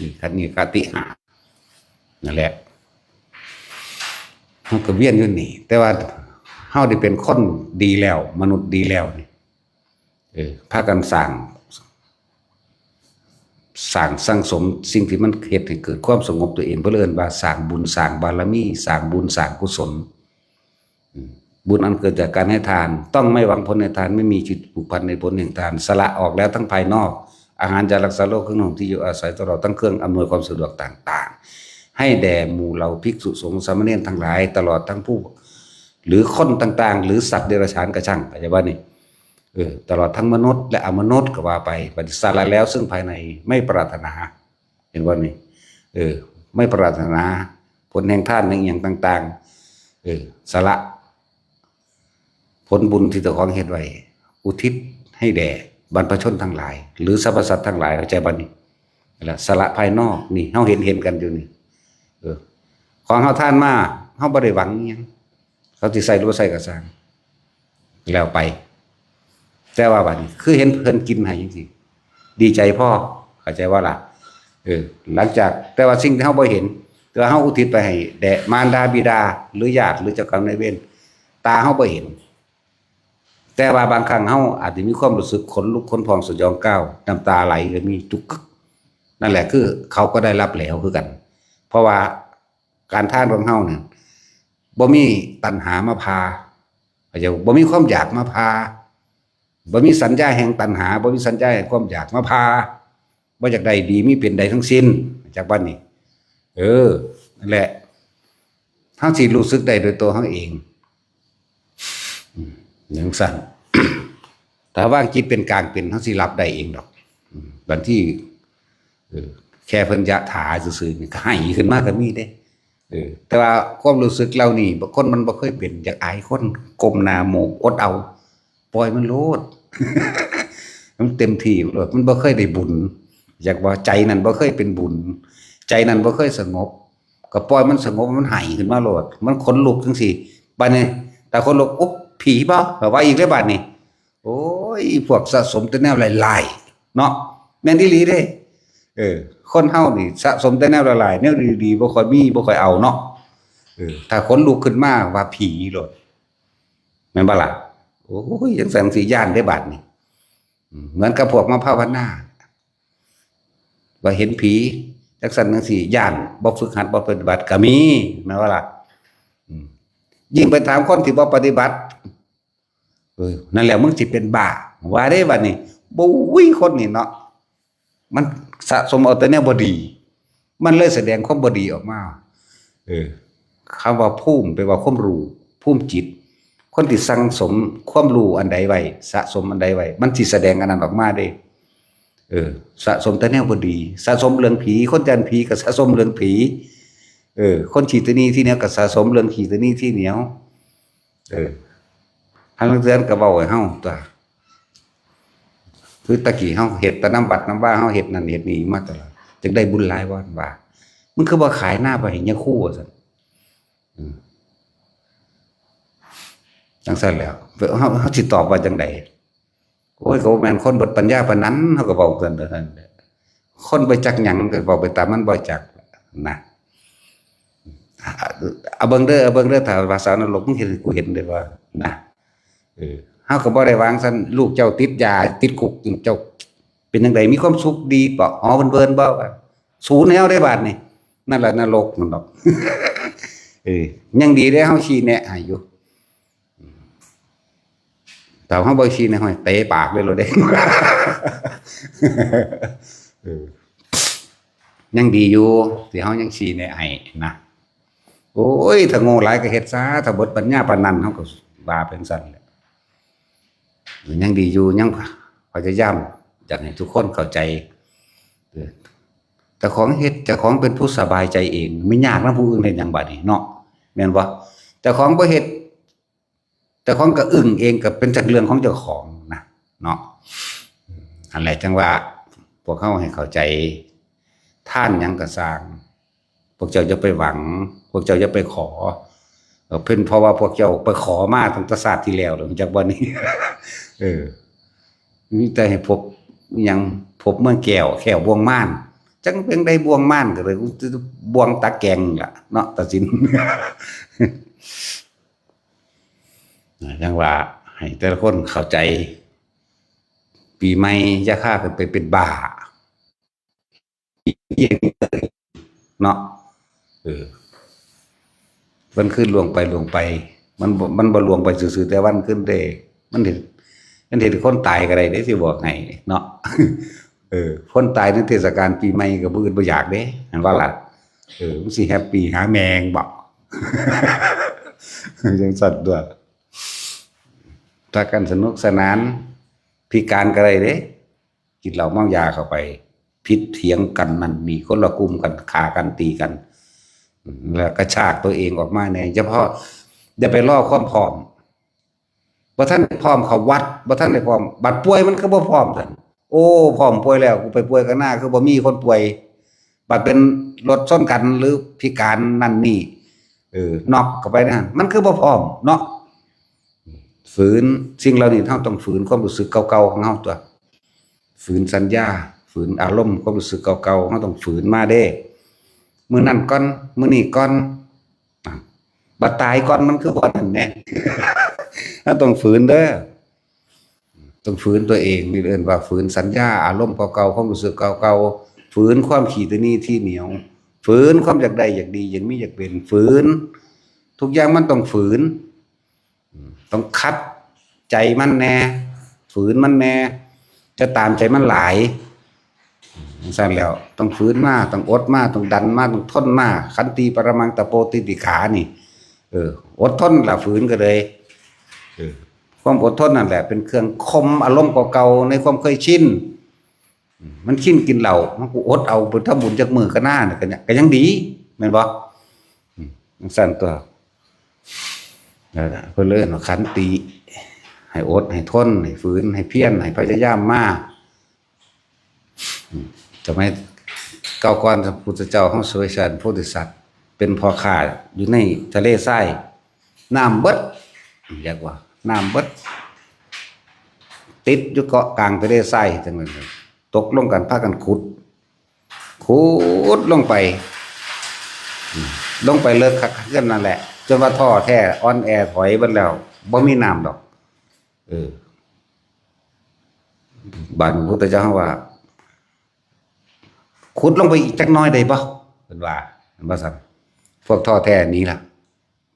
นี่ นี่คติห้า นั่นแหละ เฮาก็เวียนอยู่นี่ แต่ว่าเฮาได้เป็นคนดีแล้ว มนุษย์ดีแล้วนี่ เออ พากันสร้าง สร้างสั่งสมสิ่งที่มันเฮ็ดให้เกิดความสงบตัวเอง เพิ่นเอิ้นว่าสร้างบุญ สร้างบารมี สร้างบุญ สร้างกุศล อืม บุญอันเกิดจากการให้ทาน ต้องไม่หวังผลในทาน ไม่มีจิตผูกพันในผลแห่งทาน สละออกแล้วทั้งภายนอก อาหารยารักษาโรค เครื่องนุ่งที่อยู่อาศัย ตลอดทั้งเครื่องอำนวยความสะดวกต่างๆ ให้แด่หมู่เหล่าภิกษุสงฆ์สามเณรทั้งหลาย ตลอดทั้งผู้ หรือคนต่างๆ หรือสัตว์เดรัจฉานก็ช่าง เข้าใจบ่นี่ เออ ตลอดทั้งมนุษย์และอมนุษย์ก็ว่าไป บัดนี้สละแล้วซึ่งภายใน ไม่ปรารถนา เห็นบ่นี่ เออ ไม่ปรารถนาผลแห่งทานแห่งอิหยังต่างๆ เออ สละผลบุญที่เจ้าของเฮ็ดไว้ อุทิศให้แด่บรรพชนทั้งหลาย หรือสรรพสัตว์ทั้งหลาย เข้าใจบ่นี่ และสละภายนอกนี่ เฮาเห็นเห็นกันอยู่นี่ เออ ของเฮาทานมา เฮาบ่ได้หวังอิหยัง เขาสิใส่หรือบ่ใส่ก็ซ่าง แล้วไป แต่ว่าบัดนี้ คือเห็นเพิ่นกินให้จั่งซี้ ดีใจพอ เข้าใจบ่ล่ะ เออ หลังจาก แต่ว่าสิ่งที่เฮาบ่เห็น แต่ว่าเฮาอุทิศไปให้แด่มารดาบิดา หรือญาติ หรือเจ้ากรรมนายเวร ตาเฮาบ่เห็น แต่ว่าบางครั้งเฮาอาจจะมีความรู้สึกขนลุกขนพองสยองกราว น้ำตาไหลก็มีจุกกึก นั่นแหละคือเขาก็ได้รับแล้วคือกัน เพราะว่าการทานของเฮาเนี่ย บ่มีตัณหามาพา เข้าใจบ่ บ่มีความอยากมาพา บ่มีสัญญาแห่งตัณหา บ่มีสัญญาแห่งความอยากมาพา บ่อยากได้ดีมีเป็นใดทั้งสิ้น จากบัดนี้ เออ นั่นแหละ เฮาสิรู้สึกได้โดยตัวเฮาเอง อืม จั่งซั้น ถ้าวางจิตเป็นกลางเป็น เฮาสิรับได้เองดอก อืม บางที เออ แค่เพิ่นยะถาซื่อๆนี่ก็ไห้ขึ้นมาก็มีเด้ เออ แต่ว่าความรู้สึกเหล่านี้ บางคนมันบ่เคยเป็น อยากอายคน ก้มหน้าโมก อดเอา ปล่อยมันโลด มันเต็มที่โลด มันบ่เคยได้บุญ อยากว่าใจนั่นบ่เคยเป็นบุญ ใจนั่นบ่เคยสงบ ก็ปล่อยมันสงบ มันไห้ขึ้นมาโลด มันขนลุกจั่งซี้ บัดนี้ ถ้าขนลุก อุ๊บ ผีบ่ ก็ว่าอีกเด้บัดนี้ โอ้ย พวกสะสมแต่แนวหลายๆ เนาะ แม่นอีหลีเด้ เออ คนเฮานี่สะสมแต่แนวหลายๆ แนวดีๆ บ่ค่อยมี บ่ค่อยเอาเนาะ เออ ถ้าขนลุกขึ้นมาว่าผีโลด แม่นบ่ล่ะ โอ้ย จั่งซั้นสิย้านเด้บัดนี้ อืม เหมือนกับพวกมาภาวนา ว่าเห็นผี จั่งซั้นจั่งซี้ ย้าน บ่ฝึกหัด บ่ปฏิบัติก็มี แม่นบ่ล่ะ อืม ยิ่งไปถามคนที่บ่ปฏิบัติ เออ นั่นแหละมึงสิเป็นบ้า ว่าเด้บัดนี้ บุ้ย คนนี่เนาะ มันสะสมเอาแต่แนวบ่ดี มันเลยแสดงความบ่ดีออกมา เออ คำว่าภูมิแปลว่าความรู้ ภูมิจิต คนที่สั่งสมความรู้อันใดไว้ สะสมอันใดไว้ มันสิแสดงอันนั้นออกมาเด้ เออ สะสมแต่แนวบ่ดี สะสมเรื่องผี คนย้านผีก็สะสมเรื่องผี เออ คนขี้ตะหนี่ขี้เหนียวก็สะสมเรื่องขี้ตะหนี่ขี้เหนียว เออ หาลางเทื่อก็เว้าให้เฮาตั๊ว คือตะกี้เฮาเฮ็ดแต่นำวัดนำวา เฮาเฮ็ดนั่นเฮ็ดนี่มาตลอด จั่งได้บุญหลายว่า ว่า มึงคือบ่ขายนาไปให้ยาคูว่าซั่น อืม จั่งซั้นแหล้ว เฮา เฮาสิตอบว่าจั่งใด โอ้ย ก็บ่แม่นคนเบิดปัญญาปานนั้น เฮาก็เว้ากันเท่านั้นแหละ คนบ่จักหยังก็เว้าไปตามมันบ่จักนะ เอาเบิ่งเด้อ เอาเบิ่งเด้อ ถ้าว่าสาวนรก มึงเห็น กูเห็นเด้อว่านะ เออ เฮาก็บ่ได้วางซั่น ลูกเจ้าติดยา ติดคุก เจ้าเป็นจั่งใด มีความสุขดีบ่ หอเบิ่นๆ บ่ สูนแนวได้บาดนี่ นั่นแหละนรกมันดอก เออ ยังดีเด้เฮาชี้แนะให้อยู่ ถ้าเฮาบ่ชี้แนะ ห้อยเตะปากเลยโลดเด้ เออ ยังดีอยู่ ที่เฮายังชี้แนะให้นะ โอ้ย ถ้าโง่หลายก็เฮ็ดซะ ถ้าเบิดปัญญาปานนั้น เฮาก็ว่าเป็นซั่นแหละ ยังดีอยู่ ยังพยายามอยากให้ทุกคนเข้าใจ เออ เจ้าของเฮ็ด เจ้าของเป็นผู้สบายใจเอง ไม่ยากนำผู้อื่นเฮ็ดหยังบาดนี้เนาะ แม่นบ่ เจ้าของบ่เฮ็ด เจ้าของก็อึ้งเอง ก็เป็นจักเรื่องของเจ้าของนะ เนาะ อันแหละจังว่า พวกเฮาให้เข้าใจ ทานหยังก็ซ่าง พวกเจ้าอย่าไปหวัง พวกเจ้าอย่าไปขอ เออ เพิ่น เพราะว่าพวกเจ้าไปขอมาตั้งแต่ชาติที่แล้วแล้ว จักบ่นี่ เออ มีแต่ให้พบหยัง พบเมืองแก้ว แก้วบ่วงมาร จักเป็นได้บ่วงมารก็เลย บ่วงตาแกงล่ะเนาะ ตัดสิน จังว่าให้แต่ละคนเข้าใจ ปีใหม่อย่าพากันไปเป็นบ้า เนาะ เออ วันคืนล่วงไปล่วงไป มันบ่ มันบ่ล่วงไปซื่อๆ แต่วันคืนเด้ มันเห็น มันเห็นคนตายก็ได้เด้ สิบอกให้เนาะ เออ คนตายในเทศกาลปีใหม่ก็บ่อึดบ่อยากเด้ หันว่าล่ะ เออ มันสิแฮปปี้หาแมงบ่ จังซั่นตัว พากันสนุกสนาน พิการก็ได้เด้ กินเหล้าเมายาเข้าไป ผิดเถียงกันนั่นนี่ คนละกลุ่มกัน ฆ่ากันตีกัน แล้วกระชากตัวเองออกมาแหน่ เฉพาะอย่าไปรอความพร้อม บ่ทันได้พร้อมเข้าวัด บ่ทันได้พร้อม บัดป่วยมันคือบ่พร้อมซั่น โอ้ พร้อมป่วยแล้ว กูไปป่วยข้างหน้า คือบ่มีคนป่วย บัดเป็นรถชนกันหรือพิการนั่นนี่ เออ น็อกเข้าไปนะ มันคือบ่พร้อมเนาะ ฝืน สิ่งเหล่านี้เฮาต้องฝืนความรู้สึกเก่าๆของเฮาตัว ฝืนสัญญา ฝืนอารมณ์ความรู้สึกเก่าๆ เฮาต้องฝืนมาเด้ มื้อนั้นก่อน มื้อนี้ก่อน อ่ะ บัดตายก่อนมันคือบ่นั่นแหน่ เฮาต้องฝืนเด้อ ต้องฝืนตัวเอง นี่เอิ้นว่าฝืนสัญญา อารมณ์เก่าๆ ความรู้สึกเก่าๆ ฝืนความขี้ตะหนี่ทีเหนียว ฝืนความอยากได้อยากดี อยากมีอยากเป็น ฝืน ทุกอย่างมันต้องฝืน อืม ต้องขัดใจมันแหน่ ฝืนมันแหน่ จะตามใจมันหลาย จังซั่นแล้ว ต้องฝืนมา ต้องอดมา ต้องดันมา ต้องทนมา ขันติปรมังตะโปติติขานี่ เออ อดทนล่ะ ฝืนก็เลย เออ ความอดทนนั่นแหละ เป็นเครื่องข่มอารมณ์เก่าๆ ในความเคยชิน อืม มันชินกินเหล้า มันก็อดเอา ไปทำบุญจักมื้อก็น่า ก็เนี่ย ก็ยังดี แม่นบ่ อืม จังซั่นตัว นั่นล่ะ เพิ่นเลยเอิ้นว่าขันติ ให้อด ให้ทน ให้ฝืน ให้เพียร ให้พยายามมา อืม สมัยเก่าก่อน พระพุทธเจ้าเฮาเสวยฌานโพธิสัตว์ เป็นพ่อค้าอยู่ในทะเลทราย น้ำเบิด เรียกว่าน้ำเบิด ติดอยู่เกาะกลางทะเลทรายจังนั้น ตกลงกันพากันขุด ขุดลงไป อืม ลงไปเลิกคักขึ้นนั่นแหละ จนว่าท้อแท้ อ่อนแอถอยเบิดแล้ว บ่มีน้ำดอก เออ บาดนี้พระพุทธเจ้าว่า ขุดลงไปอีกจักหน่อยได้บ่ เพิ่นว่า เพิ่นว่าซั่น พวกท้อแท้หนีละ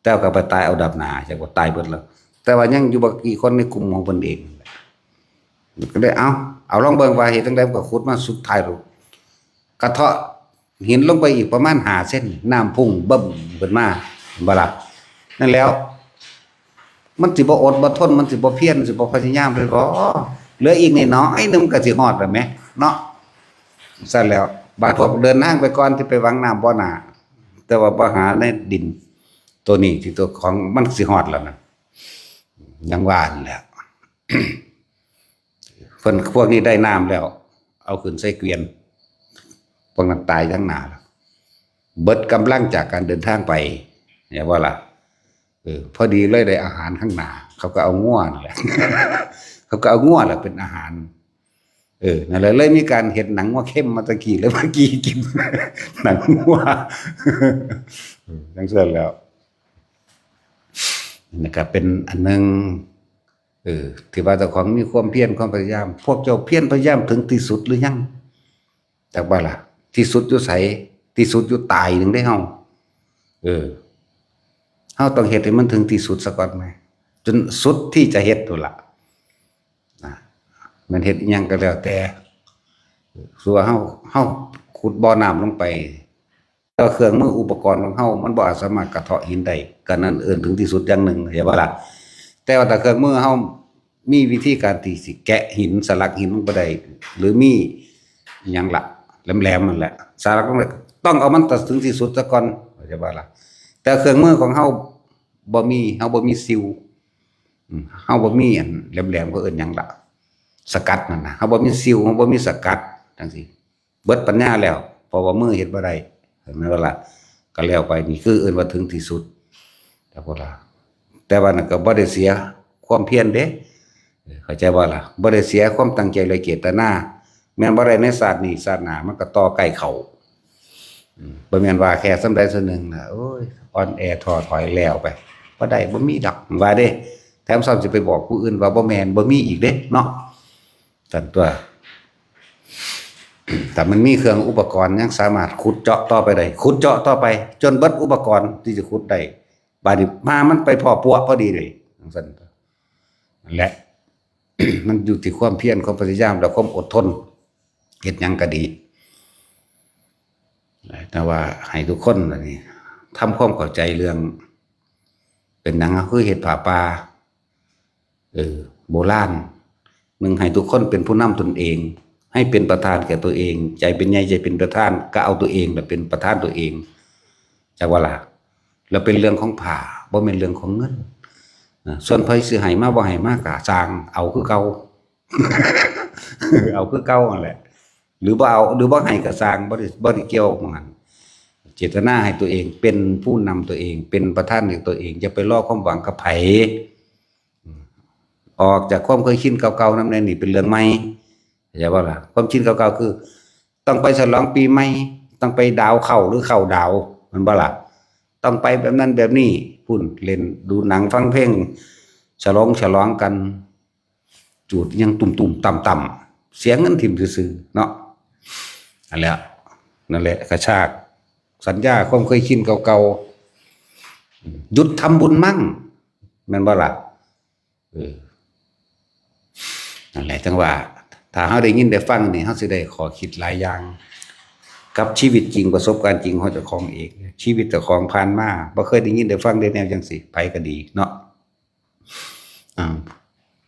แต่ก็ไปตายเอาดับหน้า จักว่าตายเบิดแล้ว แต่ว่ายังอยู่บ่กี่คนในกลุ่มของเพิ่นเอง ก็เลย เอา เอาลองเบิ่งว่าเฮ็ดจั่งใด มันก็ขุดมาสุดท้ายแล้ว กระเทาะหินลงไปอีกประมาณห้าเซน น้ำพุ่งบึ้มขึ้นมา เห็นบ่ล่ะ นั่นแล้ว มันสิบ่อดบ่ทน มันสิบ่เพียร สิบ่พยายามเลยบ่ เหลืออีกนิดน้อยหนึ่งมันก็สิฮอดแล้วแหม เนาะ ซั่นแล้ว บาดพวกเดินทางไปก่อน สิไปหวังน้ำบ่หน้า แต่ว่าบ่หาในดิน ตัวนี้ที่ตัวของมันสิฮอดแล้วนะ ยังว่านั่นแหละ เพิ่น พวกนี้ได้น้ำแล้ว เอาขึ้นใส่เกวียน พวกนั้นตายทั้งหน้าแล้ว เบิดกำลังจากการเดินทางไป เห็นบ่ล่ะ เออ พอดีเลยได้อาหารข้างหน้า เขาก็เอางัวนั่นแหละ เขาก็เอางัวแหละเป็นอาหาร เออ นั่นแหละ เลยมีการเฮ็ดหนังงัวเข้มมาตะกี้ เลยมากี้กิน หนังงัว เออ จังซั่นแล้ว นะครับ เป็นอันหนึ่ง เออ ที่ว่าเจ้าของมีความเพียรความพยายาม พวกเจ้าเพียรพยายามถึงที่สุดหรือยัง จักบ่ล่ะ ที่สุดอยู่ไส ที่สุดอยู่ตายหนึ่งได้เฮา เออ เฮาต้องเฮ็ดให้มันถึงที่สุดซะก่อนแหม จนสุดที่จะเฮ็ดพู้นล่ะ นะ แม่นเฮ็ดอิหยังก็แล้วแต่ ส่วนเฮา เฮาขุดบ่อน้ำลงไป แต่ว่าเครื่องมืออุปกรณ์ของเฮามันบ่อาจสามารถกระเทาะหินได้ ก็นั่นเอิ้นถึงที่สุดอย่างหนึ่ง เข้าใจบ่ล่ะ แต่ว่าถ้าเครื่องมือเฮามีวิธีการที่สิแกะหิน สลักหินลงไปได้ หรือมีอิหยังล่ะ แหลมๆนั่นแหละ สลักลงไป ต้องเอามันตัดถึงที่สุดซะก่อน เข้าใจบ่ล่ะ แต่เครื่องมือของเฮาบ่มี เฮาบ่มีซิว อืม เฮาบ่มีอันแหลมๆ เขาเอิ้นหยังล่ะ สกัดนั่นน่ะ เฮาบ่มีซิว เฮาบ่มีสกัด จั่งซี้ เบิดปัญญาแล้ว เพราะว่ามือเฮ็ดบ่ได้ เห็นไหมล่ะ ก็แล้วไป นี่คือเอิ้นว่าถึงที่สุด แต่พวกเรา แต่ว่านั่นก็บ่ได้เสียความเพียรเด้ เออ เข้าใจบ่ล่ะ บ่ได้เสียความตั้งใจและเจตนา แม่นบ่ได้ในชาตินี้ ชาติหน้ามันก็ต่อใกล้เข้า อืม บ่แม่นว่าแค่ส่ำใดส่ำหนึ่งนะ โอ้ย อ่อนแอท้อถอยแล้วไป บ่ได้ บ่มีดอก ว่าเด้ แถมซ้ำสิไปบอกผู้อื่นว่าบ่แม่น บ่มีอีกเด้ เนาะ ซั่นตั๊ว ถ้ามันมีเครื่องอุปกรณ์ยังสามารถขุดเจาะต่อไปได้ ขุดเจาะต่อไป จนเบิดอุปกรณ์ที่จะขุดได้ บาดนี้มามันไปพ้อปั๊วพอดีเลย จั่งซั่นตั๊ว นั่นแหละ มันอยู่ที่ความเพียร ความพยายาม และความอดทน เฮ็ดหยังก็ดี แต่ว่าให้ทุกคนน่ะนี่ ทำความเข้าใจเรื่อง เป็นหยังคือเฮ็ดผ้าป่า เออ โบราณ หนึ่ง ให้ทุกคนเป็นผู้นำตนเอง ให้เป็นประธานแก่ตัวเอง ใจเป็นใหญ่ ใจเป็นประธาน ก็เอาตัวเองแหละเป็นประธานตัวเอง จักว่าล่ะ แล้วเป็นเรื่องของผ้า บ่แม่นเรื่องของเงิน นะ ส่วนไผสิให้มาบ่ให้มาก็ซ่าง เอาคือเก่า เอาคือเก่านั่นแหละ หรือบ่เอา หรือบ่ให้ก็ซ่าง บ่ได้ บ่ได้เกี่ยวกับมัน เจตนาให้ตัวเองเป็นผู้นำตัวเอง เป็นประธานในตัวเอง อย่าไปรอความหวังกับไผ ออกจากความเคยชินเก่าๆ นำแน่ นี่เป็นเรื่องใหม่ เข้าใจบ่ล่ะ ความชินเก่าๆ คือ ต้องไปฉลองปีใหม่ ต้องไปดาวเข้าหรือเข้าดาว แม่นบ่ล่ะ ต้องไปแบบนั้นแบบนี้ พุ้น เล่นดูหนังฟังเพลง ฉลองฉลองกัน จูดยังตุ่มๆ ต่ำๆ เสียเงินถิ่มซื่อๆ เนาะ นั่นแหละ นั่นแหละ กระชากสัญญาความเคยชินเก่าๆ หยุดทำบุญมั่ง แม่นบ่ล่ะ เออ นั่นแหละ จั่งว่า ถ้าเฮาได้ยินได้ฟังนี่ เฮาสิได้ข้อคิดหลายอย่าง กับชีวิตจริง ประสบการณ์จริงของเจ้าของเอง ชีวิตเจ้าของผ่านมา บ่เคยได้ยินได้ฟังได้แนวจั่งซี้ ไผก็ดีเนาะ อ่า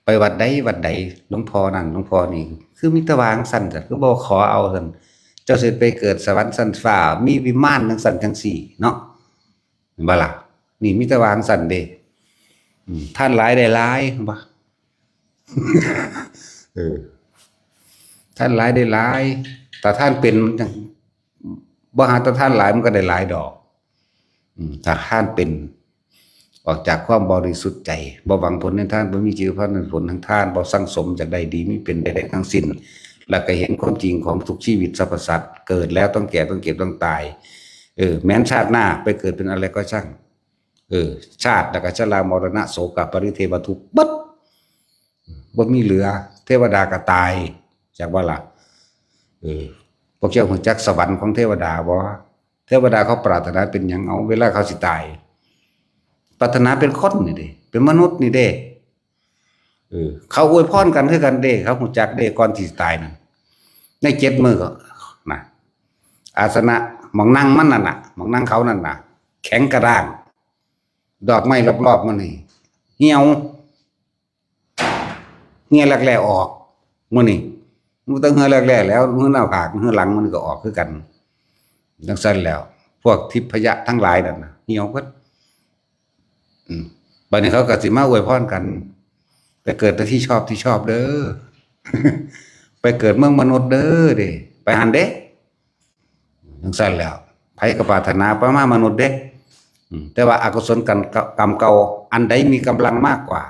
ไปวัดใดวัดใด หลวงพ่อนั่นหลวงพ่อนี่ คือมีแต่ว่าจั่งซั่นจ้ะ คือบ่ขอเอาซั่น เจ้าสิไปเกิดสวรรค์ชั้นฟ้า มีวิมานจั่งซั่นจั่งซี้เนาะ เห็นบ่ล่ะ นี่มีแต่ว่าจั่งซั่นเด้ อืม ทานหลายได้หลาย เห็นบ่ เออ ทานหลายได้หลาย ถ้าทานเป็นมันจั่ง บ่หาแต่ทานหลายมันก็ได้หลายดอก อืม ถ้าทานเป็น ออกจากความบริสุทธิ์ใจ บ่หวังผลในทาน บ่มีจิตผลในผลทางทาน บ่สั่งสมอยากได้ดี มีเป็นได้ทั้งสิ้น แล้วก็เห็นความจริงของทุกชีวิตสรรพสัตว์ เกิดแล้วต้องแก่ ต้องเจ็บ ต้องตาย เออ แม้นชาติหน้าไปเกิดเป็นอะไรก็ช่าง เออ ชาติแล้วก็ชรามรณะโศกปริเทวทุกข์เบิด บ่มีเหลือ เทวดาก็ตาย จักว่าล่ะ เออ พวกเจ้าฮู้จักสวรรค์ของเทวดาบ่ เทวดาเขาปรารถนาเป็นหยัง เอา เวลาเขาสิตาย ปรารถนาเป็นคนนี่เด้ เป็นมนุษย์นี่เด้ เออ เขาอวยพรกันคือกันเด้ เขาฮู้จักเด้ ก่อนสิตายนั่น ในเจ็ดมื้อก็ นะ อาสนะ หม่องนั่งมันนั่นน่ะ หม่องนั่งเขานั่นน่ะ แข็งกระด้าง ดอกไม้รอบๆ มันนี่ เหี่ยว เหี่ยวแหลกๆ ออก มื้อนี่ มันต้องเหี่ยวแหลกๆ แล้ว มื้อหน้าผาก มื้อหลังมันก็ออกคือกัน จั่งซั่นแล้ว พวกทิพยะทั้งหลายนั่นน่ะ เหี่ยวเบิด อืม บัดนี้เขาก็สิมาอวยพรกัน ไปเกิดในที่ชอบที่ชอบเด้อ ไปเกิดเมืองมนุษย์เด้อเด้ ไปหั่นเด้ จั่งซั่นแล้ว ไผก็ปรารถนาไปมามนุษย์เด้ อืม แต่ว่าอกุศลกรรม กรรมเก่า อันใดมีกำลังมากกว่า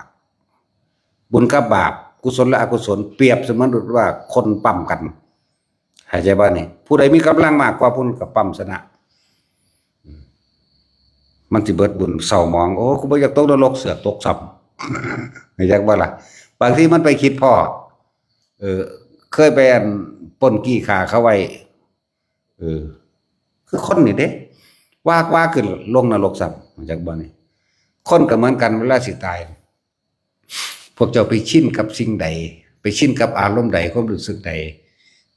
บุญกับบาป กุศลและอกุศล เปรียบเสมือนว่าคนปั๊มกัน เข้าใจบ่นี่ ผู้ใดมีกำลังมากกว่า ผู้นั้นก็ปั๊มชนะ อืม มันสิเบิดบุญเศร้าหมอง โอ้ กูบ่อยากตกนรก เสือกตกซ้ำ เข้าใจบ่ล่ะ บางทีมันไปคิดพ้อ เออ เคยไปอันปล้นจี้ฆ่าเขาไว้ เออ คือคนนี่เด้ วาก วากขึ้นลงนรกซ้ำ เข้าใจบ่นี่ คนก็เหมือนกัน เวลาสิตาย พวกเจ้าไปชินกับสิ่งใด ไปชินกับอารมณ์ใด ความรู้สึกใด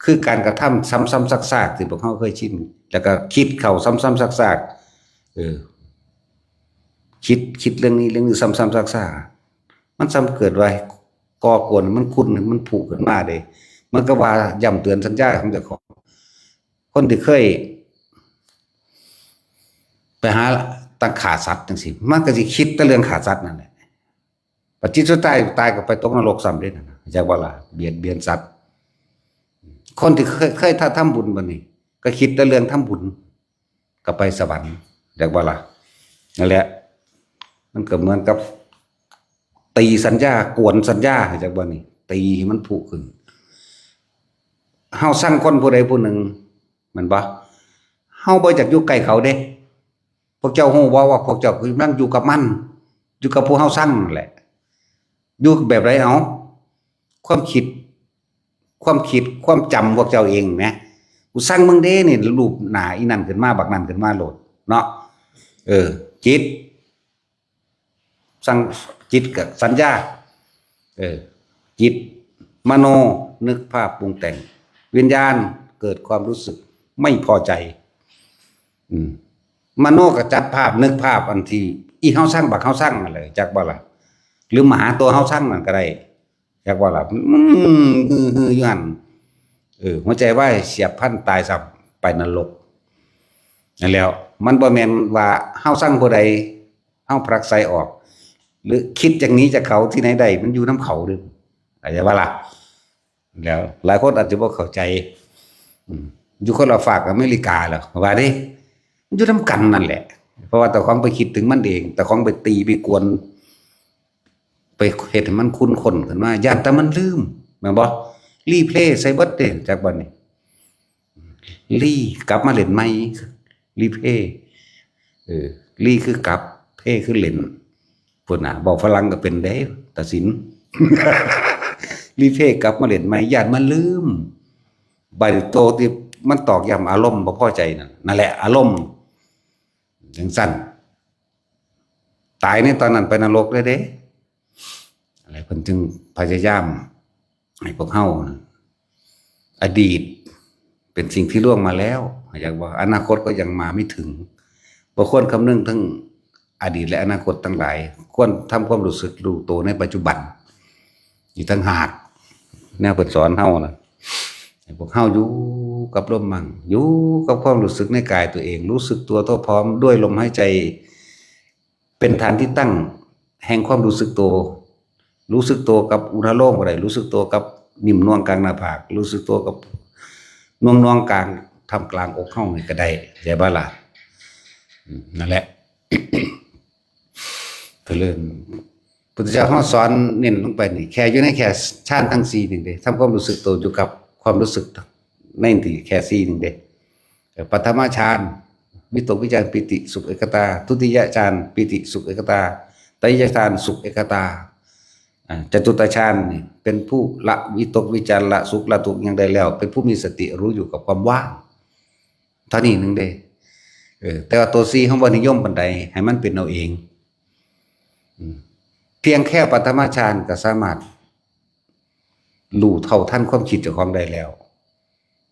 คือการกระทำซ้ำๆซากๆที่พวกเขาเคยชิน แล้วก็คิดเข้าซ้ำๆซากๆเออ คิดคิดเรื่องนี้เรื่องนี้ซ้ำๆซากๆมันซ้ำเกิดไว้ก่อกวนมันคุณมันผุขึ้นมาเลย มันก็ว่าย้ำเตือนสัญญาของเจ้าของ คนที่เคย ไปหาตั้งฆ่าสัตว์จังซี่ มันก็สิคิดแต่เรื่องฆ่าสัตว์นั่นแหละ ปัจจิตสุดท้ายตายก็ไปตกนรกซ้ำเด้นั่นน่ะ จักว่าล่ะ เบียดเบียนสัตว์ คนที่เคย เคยทำบุญบัดนี้ ก็คิดแต่เรื่องทำบุญ ก็ไปสวรรค์ จักว่าล่ะ นั่นแหละ มันก็เหมือนกับ ตีสัญญา กวนสัญญา จักว่านี่ ตีให้มันผุขึ้น เฮาซังคนผู้ใดผู้หนึ่ง แม่นบ่ เฮาบ่อยากอยู่ใกล้เขาเด้ พวกเจ้าฮู้บ่ว่าพวกเจ้ากำลังอยู่กับมัน อยู่กับผู้เฮาซังนั่นแหละ อยู่แบบใดเอา ความคิด ความคิด ความจำพวกเจ้าเองนะ กูซังมึงเด้นี่ รูปหน้าอีนั่นขึ้นมา บักนั่นขึ้นมาโลด เนาะ เออ จิต ซัง จิตกับสัญญา เออ จิต มโน นึกภาพปรุงแต่ง วิญญาณ เกิดความรู้สึกไม่พอใจ อืม มโนก็จับภาพ นึกภาพอันที่ อีเฮาซัง บักเฮาซังนั่นแหละ จักบ่ล่ะ หรือหมาตัวเฮาซังนั่นก็ได้ จักบ่ล่ะ อืม ฮือๆอยู่หั่น เออ หัวใจวายเฉียบพลันตายซ้ำ ไปนรก นั่นแหล้ว มันบ่แม่นว่าเฮาซังผู้ใด เฮาผลักไสออก หรือคิดอย่างนี้จากเขาที่ไหนได้ มันอยู่นำเขาเด้อ เข้าใจบ่ล่ะ แล้วหลายคนอาจจะบ่เข้าใจ อืม อยู่คนละฟากอเมริกาแล้ว ว่าเด้ มันอยู่นำกันนั่นแหละ เพราะว่าเจ้าของไปคิดถึงมันเอง เจ้าของไปตีไปกวน ไปเฮ็ดให้มันคุ้นๆขึ้นมา ย้านแต่มันลืม แม่นบ่ รีเพลย์ใส่เบิดเด้ จักบัดนี้ รีกลับมาเล่นใหม่ รีเพลย์ เออ รีคือกลับ เพลย์คือเล่น พุ้นน่ะ เว้าฝรั่งก็เป็นเด้ ตัดสิน รีเพลย์กลับมาเล่นใหม่ ย้านมันลืม บัดนี้โตที่มันตอกย้ำอารมณ์บ่พอใจนั่น นั่นแหละ อารมณ์ จังซั่น ตายในตอนนั้นไปนรกเลยเด้ อะไร เพิ่นจึงพยายามให้พวกเฮา อดีตเป็นสิ่งที่ล่วงมาแล้ว อยากว่าอนาคตก็ยังมาไม่ถึง บ่ควรคำนึงถึงอดีตและอนาคตทั้งหลาย ควรทำความรู้สึกรู้ตัวในปัจจุบัน อีกต่างหาก แนวเพิ่นสอนเฮานะ ให้พวกเฮาอยู่กับลมมั่ง อยู่กับความรู้สึกในกายตัวเอง รู้สึกตัวทั่วพร้อมด้วยลมหายใจ เป็นฐานที่ตั้งแห่งความรู้สึกตัว รู้สึกตัวกับอุณาโลมก็ได้ รู้สึกตัวกับนิ่มนวลกลางหน้าผาก รู้สึกตัวกับนวลนวลกลางท่ามกลางอกเฮานี่ก็ได้ เข้าใจบ่ล่ะ อืม นั่นแหละ เจริญ พุทธเจ้าเฮาสอนเน้นลงไปนี่ แค่อยู่ในแค่ฌานทั้งสี่นี่เด้ ทำความรู้สึกตัวอยู่กับความรู้สึกในนี่แค่สี่นี่เด้ เอ่อ ปฐมฌาน วิตกวิจารปีติสุขเอกตา ทุติยฌาน ปีติสุขเอกตา ตติยฌาน สุขเอกตา อ่า จตุตฌานนี่เป็นผู้ละวิตกวิจาร ละสุขละทุกข์หยังได้แล้ว เป็นผู้มีสติรู้อยู่กับความว่าง เท่านี้หนึ่งเด้ เออ แต่ว่าตัวสี่เฮาบ่นิยมปานใด ให้มันเป็นเอาเอง อืม เพียงแค่ปฐมฌานก็สามารถรู้เท่าทันความคิดเจ้าของได้แล้ว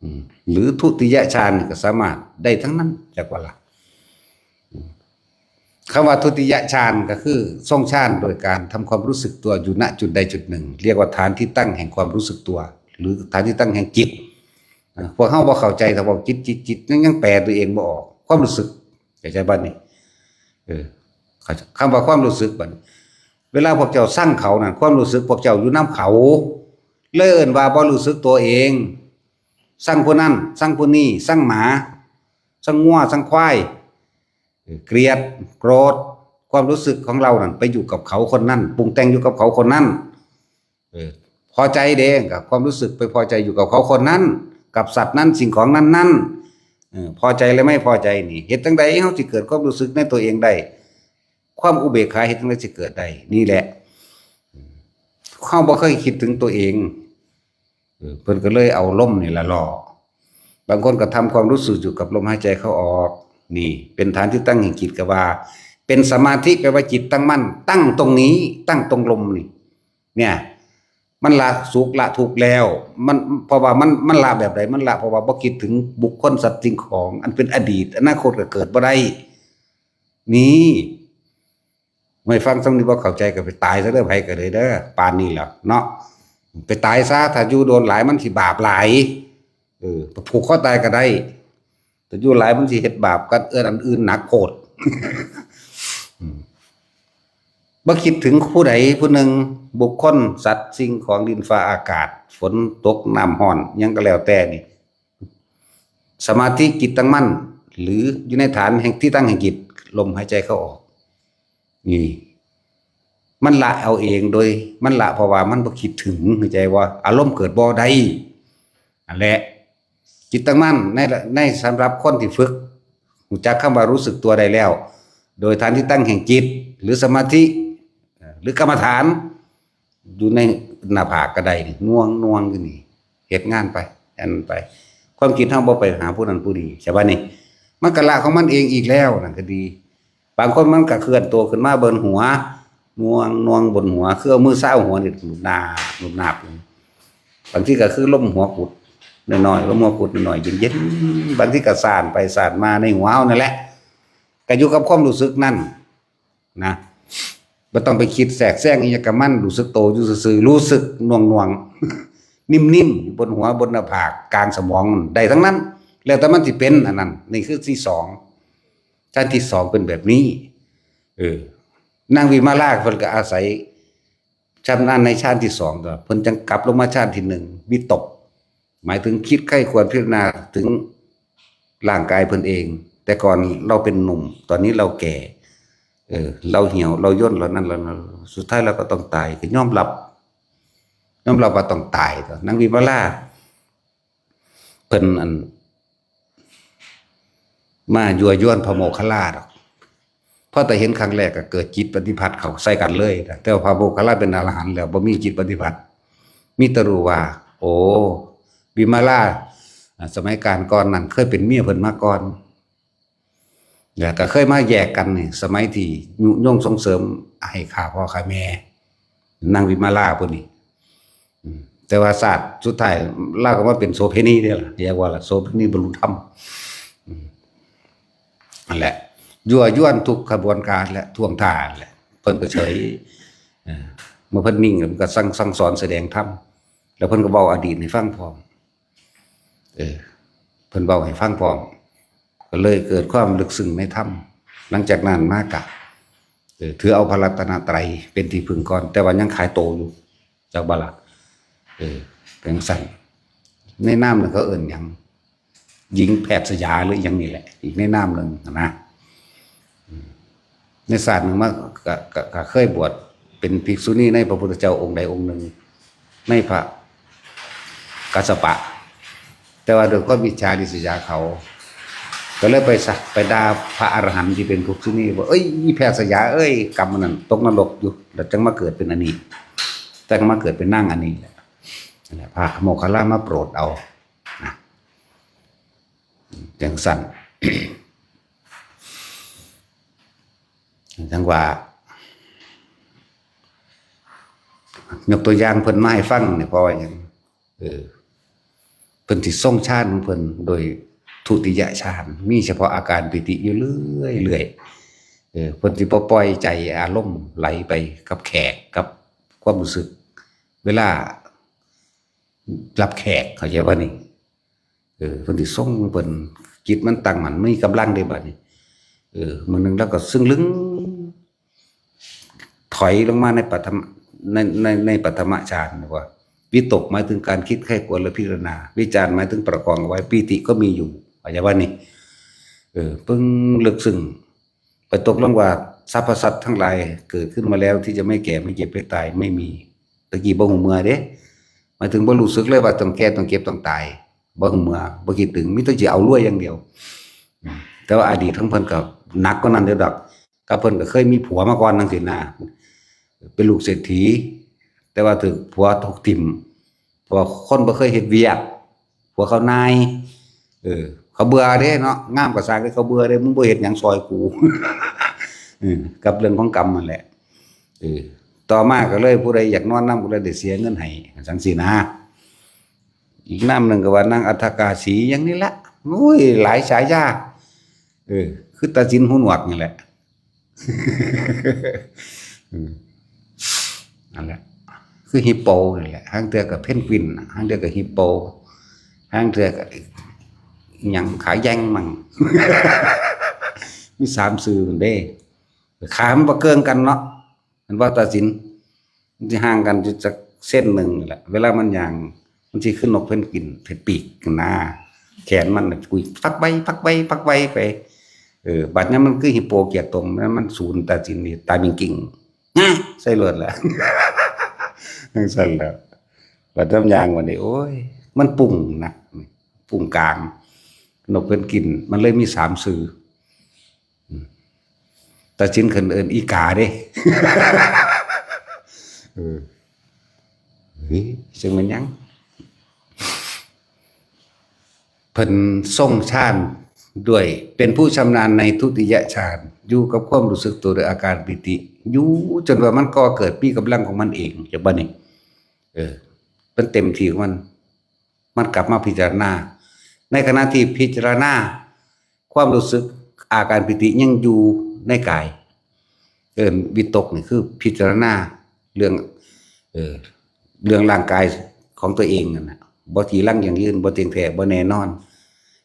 อืม หรือทุติยฌานก็สามารถได้ทั้งนั้น จักว่าล่ะ อืม คำว่าทุติยฌานก็คือทรงฌานโดยการทำความรู้สึกตัวอยู่ ณ จุดใดจุดหนึ่ง เรียกว่าฐานที่ตั้งแห่งความรู้สึกตัว หรือฐานที่ตั้งแห่งจิต อ่า พวกเฮาบ่เข้าใจ ถ้าบอกจิต จิต จิต ยัง ยังแปลตัวเองบ่ออก ความรู้สึก เข้าใจบ่นี่ เออ คำว่าความรู้สึกบัดนี้ เวลาพวกเจ้าซังเขานั่น ความรู้สึกพวกเจ้าอยู่นำเขา เลยเอิ้นว่าบ่รู้สึกตัวเอง ซังผู้นั้น ซังผู้นี้ ซังหมา ซังงัว ซังควาย เออ เกลียด โกรธ ความรู้สึกของเรานั่นไปอยู่กับเขาคนนั้น ปรุงแต่งอยู่กับเขาคนนั้น เออ พอใจเด้ กับความรู้สึกไปพอใจอยู่กับเขาคนนั้น กับสัตว์นั้น สิ่งของนั้นนั้น เออ พอใจและไม่พอใจนี่ เฮ็ดจั่งใดเฮาสิเกิดความรู้สึกในตัวเองได้ ความอุเบกขาเฮ็ดจั่งใดสิเกิดได้ นี่แหละ เฮาบ่เคยคิดถึงตัวเอง เออ เพิ่นก็เลยเอาลมนี่ล่ะล่อ บางคนก็ทำความรู้สึกอยู่กับลมหายใจเข้าออก นี่เป็นฐานที่ตั้งแห่งจิต ก็ว่า เป็นสมาธิแปลว่าจิตตั้งมั่น ตั้งตรงนี้ ตั้งตรงลมนี่ เนี่ย มันละสุขละทุกข์แล้ว มัน เพราะว่ามัน มันละแบบใด มันละเพราะว่าบ่คิดถึงบุคคลสัตว์สิ่งของ อันเป็นอดีต อนาคตก็เกิดบ่ได้ นี่ ไม่ฟังซ้ำนี่บ่เข้าใจก็ไปตายซะเด้อ ไผก็เลยเด้อ ปานนี้แล้วเนาะ ไปตายซะ ถ้าอยู่โดนหลายมันสิบาปหลาย เออ ผูกคอตายก็ได้ แต่อยู่หลายมันสิเฮ็ดบาปกัน เอิ้นอันอื่นหนักโพด อืม บ่คิดถึงผู้ใดผู้หนึ่ง บุคคล สัตว์ สิ่งของ ดิน ฟ้า อากาศ ฝนตก น้ำร้อน หยังก็แล้วแต่นี่ สมาธิจิตตั้งมั่น หรืออยู่ในฐานแห่งที่ตั้งแห่งจิต ลมหายใจเข้าออก นี่ มันละเอาเองโดย มันละเพราะว่ามันบ่คิดถึง เข้าใจบ่ อารมณ์เกิดบ่ได้ อันแหละ จิตตั้งมั่นใน ในสำหรับคนที่ฝึก รู้จักคำว่ารู้สึกตัวได้แล้ว โดยฐานที่ตั้งแห่งจิต หรือสมาธิ หรือกรรมฐาน อยู่ในหน้าผากก็ได้นี่ น่วงน่วงอยู่นี่ เฮ็ดงานไป อันไป ความคิดเฮาบ่ไปหาผู้นั้นผู้นี้ ใช่ปะนี่ มันก็ละของมันเองอีกแล้ว นั่นก็ดี บางคนมันก็เคลื่อนตัวขึ้นมาบนหัว น่วงน่วงบนหัว คือเอามือซาวหัวนี่ หนุบหนาบ หนุบหนาบ บางทีก็คือลมหัวกุดน้อยๆ ลมหัวกุดน้อยๆ เย็นๆ บางทีก็ซ่านไปซ่านมาในหัวเฮานั่นแหละ ก็อยู่กับความรู้สึกนั่น นะ บ่ต้องไปคิดแทรกแซงอิหยังกับมัน รู้สึกโตอยู่ซื่อๆ รู้สึกน่วงๆ นิ่มๆ อยู่บนหัว บนหน้าผาก กลางสมอง ได้ทั้งนั้น แล้วแต่มันสิเป็น อันนั้น นี่คือที่สอง ฌานที่สองเป็นแบบนี้ เออ นางวิมาลาเพิ่นก็อาศัยชำนาญในฌานที่สอง ตัว เพิ่นจั่งกลับลงมาฌานที่หนึ่ง วิตก หมายถึงคิดใคร่ครวญพิจารณาถึงร่างกายเพิ่นเอง แต่ก่อนเราเป็นหนุ่ม ตอนนี้เราแก่ เออ เราเหี่ยว เราย่น เรานั่น เรานั่น สุดท้ายเราก็ต้องตาย ก็ยอมรับ ยอมรับว่าต้องตาย ตัวนางวิมาลา เพิ่นอัน มายั่วยวนพระโมคคัลลาดอก พอแต่เห็นครั้งแรกก็เกิดจิตปฏิพัทธ์เข้าใส่กันเลยนะ แต่ว่าพระโมคคัลลาเป็นอรหันต์แล้ว บ่มีจิตปฏิพัทธ์ มีแต่รู้ว่า โอ้ วิมาลา อ่า สมัยกาลก่อนนั้นเคยเป็นเมียเพิ่นมาก่อน แล้วก็เคยมาแยกกันนี่ สมัยที่ยุยงส่งเสริมให้ฆ่าพ่อฆ่าแม่ นางวิมาลาผู้นี้ อืม แต่ว่าชาติสุดท้ายลาวก็มาเป็นโสเภณีเด้ล่ะ เรียกว่าล่ะ โสเภณีบรรลุธรรม อืม นั่นแหละ ยั่วยวนทุกขบวนการและท่วงท่าแหละ เพิ่นก็เฉย เออ เมื่อเพิ่นนิ่ง เพิ่นก็สั่ง สั่งสอนแสดงธรรม แล้วเพิ่นก็เว้าอดีตให้ฟังพร้อม เออ เพิ่นเว้าให้ฟังพร้อม ก็เลยเกิดความลึกซึ้งในธรรม หลังจากนั้นมากะ เออ ถือเอาพระรัตนตรัยเป็นที่พึ่งก่อน แต่ว่ายังขายโตอยู่ จักบ่ล่ะ เออ เป็นจั่งซั้น ในนามนั้นเขาเอิ้นหยัง หญิงแพทย์สยาหรือหยังนี่แหละ อีกในนามหนึ่งนะ อืม ในชาติหนึ่งมาก็ ก็ ก็เคยบวชเป็นภิกษุณีในพระพุทธเจ้าองค์ใดองค์หนึ่ง ในพระกัสสปะ แต่ว่าด้วยความอิจฉาริษยาเขา ก็เลยไปสะ ไปด่าพระอรหันต์ที่เป็นภิกษุณีว่า "เอ้ย อีแพทย์สยาเอ้ย กรรมมันนั่นตกนรกอยู่ แล้วจั่งมาเกิดเป็นอันนี้ จั่งมาเกิดเป็นนางอันนี้แหละ" นั่นแหละ พระโมคคัลลามาโปรดเอา นะ จั่งซั้น จั่งว่า ยกตัวอย่างเพิ่นมาให้ฟังเนี่ย เพราะว่าหยัง เออ เพิ่นสิทรงฌานของเพิ่นโดยทุติยฌาน มีเฉพาะอาการปีติอยู่เรื่อยๆ เออ เพิ่นสิบ่ปล่อยใจอารมณ์ไหลไปกับแขก กับความรู้สึก เวลารับแขก เข้าใจบ่นี่ เออ เพิ่นสิทรง เพิ่นจิตมันตั้งมั่น มีกำลังเด้บัดนี้ เออ มื้อหนึ่งลาวก็ซึ่งลึง ถอยลงมาในปฐม ใน ใน ในปฐมฌาน ว่า วิตกหมายถึงการคิดใคร่ครวญและพิจารณา วิจารหมายถึงประคองเอาไว้ ปีติก็มีอยู่ เข้าใจบ่นี่ เออ ปึ้ง ลึกซึ้ง ไปตกลงว่าสรรพสัตว์ทั้งหลายเกิดขึ้นมาแล้วที่จะไม่แก่ ไม่เจ็บ ไม่ตาย ไม่มี ตะกี้บ่ฮู้เมื่อเด้ หมายถึงบ่รู้สึกเลยว่าต้องแก่ ต้องเจ็บ ต้องตาย บ่ฮู้เมื่อ บ่คิดถึง มีแต่สิเอารวยอย่างเดียว แต่ว่าอดีตของเพิ่นก็หนักกว่านั้นเด้อดอก ก็เพิ่นก็เคยมีผัวมาก่อนจั่งซี้นะ เป็นลูกเศรษฐี แต่ว่าถูกผัวถูกถิ่ม เพราะว่าคนบ่เคยเฮ็ดเวียก ผัวเขานาย เออ เขาเบื่อเด้เนาะ งามก็ซ่างเด้ เขาเบื่อเด้ มึงบ่เฮ็ดหยังซอยกู อืม กับเรื่องของกรรมนั่นแหละ เออ ต่อมาก็เลยผู้ใดอยากนอนนำก็เลยได้เสียเงินให้ จั่งซี้นะ อีกนามหนึ่งก็ว่านางอัฏฐกาสีอย่างนี้ละ อุ้ย หลายฉายา เออ คือตาสินหูหนวกนี่แหละ อืม นั่นแหละ คือฮิปโปนี่แหละ หางเทื่อก็เพนกวิน หางเทื่อก็ฮิปโป หางเทื่อก็หยังขาแยงมั่ง มีสามชื่อมันเด้ ขามันบ่เกิงกันเนาะ มันว่าตาสิน มันสิห่างกันอยู่จักเซนหนึ่งนี่แหละ เวลามันย่าง มันสิคือนกเพนกวิน เพนปีกนะ แขนมันน่ะปุยฟักใบ ฟักใบ ฟักใบไป เออ บัดนี้มันคือฮิปโปเกียรติตรงนั้นมันศูนย์ตาสินนี่ ตามิงกิง งะ ใส่รถแหละ จั่งซั่นแหละ บัดน้ำยางวันนี้ โอ้ย มันปุ่งนะ ปุ่งกลาง นกเพนกวิน มันเลยมีสามชื่อ อืม ตาสินเพิ่นเอิ้นอีกาเด้ เออ เฮ้ย จั่งแม่นหยัง เพิ่นทรงฌานด้วย เป็นผู้ชำนาญในทุติยฌาน อยู่กับความรู้สึกตัวโดยอาการปีติ อยู่จนว่ามันก่อเกิดมีกำลังของมันเอง จั่งบัดนี้ เออ มันเต็มที่ของมัน มันกลับมาพิจารณา ในขณะที่พิจารณา ความรู้สึกอาการปีติยังอยู่ในกาย เอิ้นวิตกนี่คือพิจารณาเรื่อง เอ่อ เรื่องร่างกายของตัวเองนั่นน่ะ บ่จีรังยั่งยืน บ่เที่ยงแท้ บ่แน่นอน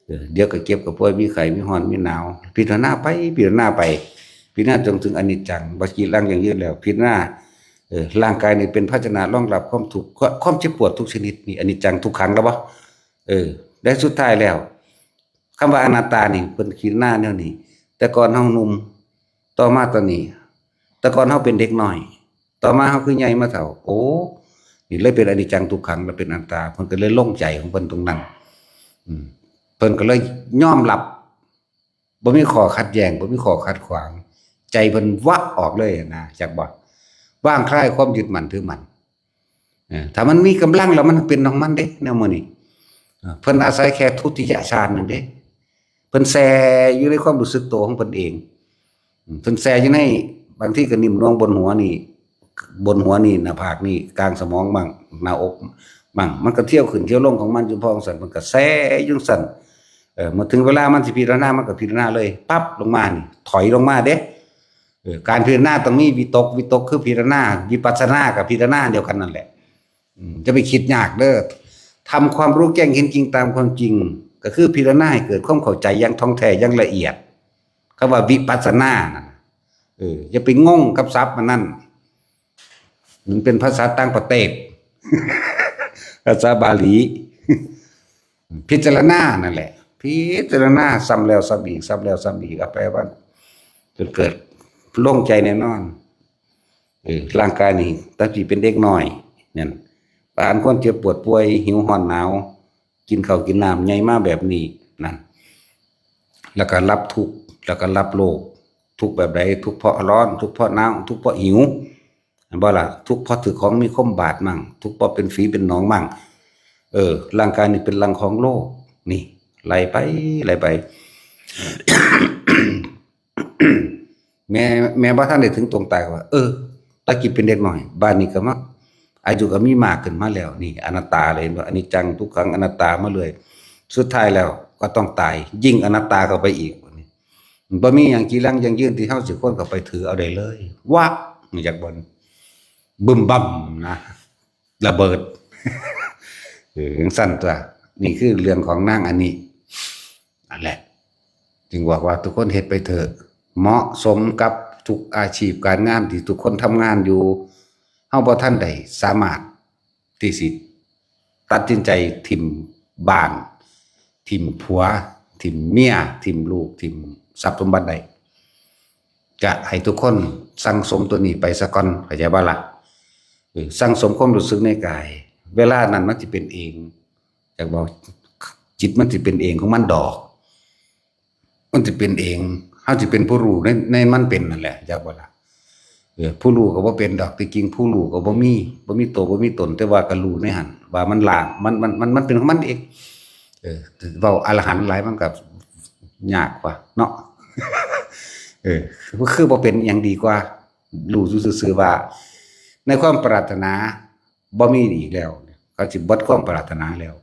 เออ เดี๋ยวก็เจ็บก็ป่วย มีไข้ มีร้อน มีหนาว พิจารณาไป พิจารณาไป พิจารณาจนถึงอนิจจัง บ่จีรังยั่งยืนแล้ว พิจารณา เออ ร่างกายนี่เป็นภาชนะรองรับความทุกข์ ความเจ็บปวดทุกชนิดนี่ อนิจจังทุกขังแล้วบ่ เออ และสุดท้ายแล้ว คำว่าอนัตตานี่เพิ่นพิจารณาแนวนี้ แต่ก่อนเฮาหนุ่ม ต่อมาตอนนี้ แต่ก่อนเฮาเป็นเด็กน้อย ต่อมาเฮาคือใหญ่มาเฒ่า โอ้ นี่เลยเป็นอนิจจังทุกขัง และเป็นอนัตตา เพิ่นก็เลยลงใจของเพิ่นตรงนั้น อืม เพิ่นก็เลยยอมรับ บ่มีข้อขัดแย้ง บ่มีข้อขัดขวาง ใจเพิ่นวะออกเลยนะ จักบ่ วางคลายความยึดมั่นถือมั่น เออ ถ้ามันมีกำลังแล้วมันเป็นของมันเด้ แนวมื้อนี้ เออ เพิ่นอาศัยแค่ทุติยฌานนั่นเด้ เพิ่นแช่อยู่ในความรู้สึกตัวของเพิ่นเอง อืม เพิ่นแช่อยู่ใน บางทีก็นิ่มนวลบนหัวนี่ บนหัวนี่ หน้าผากนี่ กลางสมองบ้าง หน้าอกบ้าง มันก็เที่ยวขึ้นเที่ยวลงของมันอยู่พอจั่งซั่น มันก็แช่อยู่จั่งซั่น เออ เมื่อถึงเวลามันสิพิจารณา มันก็พิจารณาเลย ปั๊บลงมานี่ ถอยลงมาเด้ เออ การพิจารณาต้องมีวิตก วิตกคือพิจารณา วิปัสสนากับพิจารณาเดียวกันนั่นแหละ อืม จะไปคิดยากเด้อ ทำความรู้แจ้งเห็นจริงตามความจริง ก็คือพิจารณาให้เกิดความเข้าใจอย่างท่องแท้อย่างละเอียด คำว่าวิปัสสนานั่นน่ะ เออ อย่าไปงงกับศัพท์มันนั่น มันเป็นภาษาต่างประเทศ ภาษาบาลี พิจารณานั่นแหละ พิจารณาซ้ำแล้วซ้ำอีก ซ้ำแล้วซ้ำอีก เอาไปว่า จนเกิดโล่งใจแน่นอน เออ ร่างกายนี่ ตั้งแต่เป็นเด็กน้อยนั่น ผ่านความเจ็บปวดป่วย หิวร้อนหนาว กินข้าวกินน้ำ ใหญ่มาแบบนี้นั่น แล้วก็รับทุกข์ แล้วก็รับโรค ทุกข์แบบใด ทุกข์เพราะร้อน ทุกข์เพราะหนาว ทุกข์เพราะหิว เห็นบ่ล่ะ ทุกข์เพราะถือของมีคมบาดมั่ง ทุกข์เพราะเป็นฝีเป็นหนองมั่ง เออ ร่างกายนี่เป็นรังของโรค นี่ ไล่ไป ไล่ไป แม่ แม่บ่ทันได้ถึงตรงตายก็ว่า เออ ตะกี้เป็นเด็กน้อย บาดนี้ก็มา อายุก็มีมากขึ้นมาแล้ว นี่ อนัตตาเลย เห็นบ่ อนิจจัง ทุกขัง อนัตตามาเลย สุดท้ายแล้วก็ต้องตาย ยิ่งอนัตตาเข้าไปอีก บ่มีหยังจีรังยั่งยืนที่เฮาสิควรเข้าไปถือเอาได้เลย วะ อยากบ่น บึมบั่มนะ ระเบิด เออ จั่งซั่นตั๊ว นี่คือเรื่องของนางอันนี้ นั่นแหละ จึงบอกว่าทุกคนเฮ็ดไปเถอะ เหมาะสมกับทุกอาชีพการงานที่ทุกคนทำงานอยู่ เฮาบ่ทันได้สามารถที่สิตัดสินใจถิ่มบ้าน ถิ่มผัว ถิ่มเมีย ถิ่มลูก ถิ่มทรัพย์สมบัติได้ ก็ให้ทุกคนสั่งสมตัวนี้ไปซะก่อน เข้าใจบ่ล่ะ เออ สั่งสมความรู้สึกในกาย เวลานั้นมันสิเป็นเอง อยากบอก จิตมันสิเป็นเองของมันดอก มันสิเป็นเอง เฮาสิเป็นผู้รู้ใน ในมันเป็นนั่นแหละ อยากบ่ล่ะ เออ ผู้รู้ก็บ่เป็นดอก ที่จริงผู้รู้ก็บ่มี บ่มีตัว บ่มีตน แต่ว่าก็รู้ในหั่น ว่ามันล่าง มัน มัน มัน มันเป็นของมันเอง เออ เว้าอรหันต์หลายมันก็ยากกว่าเนาะ เออ คือบ่เป็นอย่างดีกว่า รู้ซื่อๆว่า ในความปรารถนาบ่มีอีกแล้ว เขาสิเบิดความปรารถนาแล้ว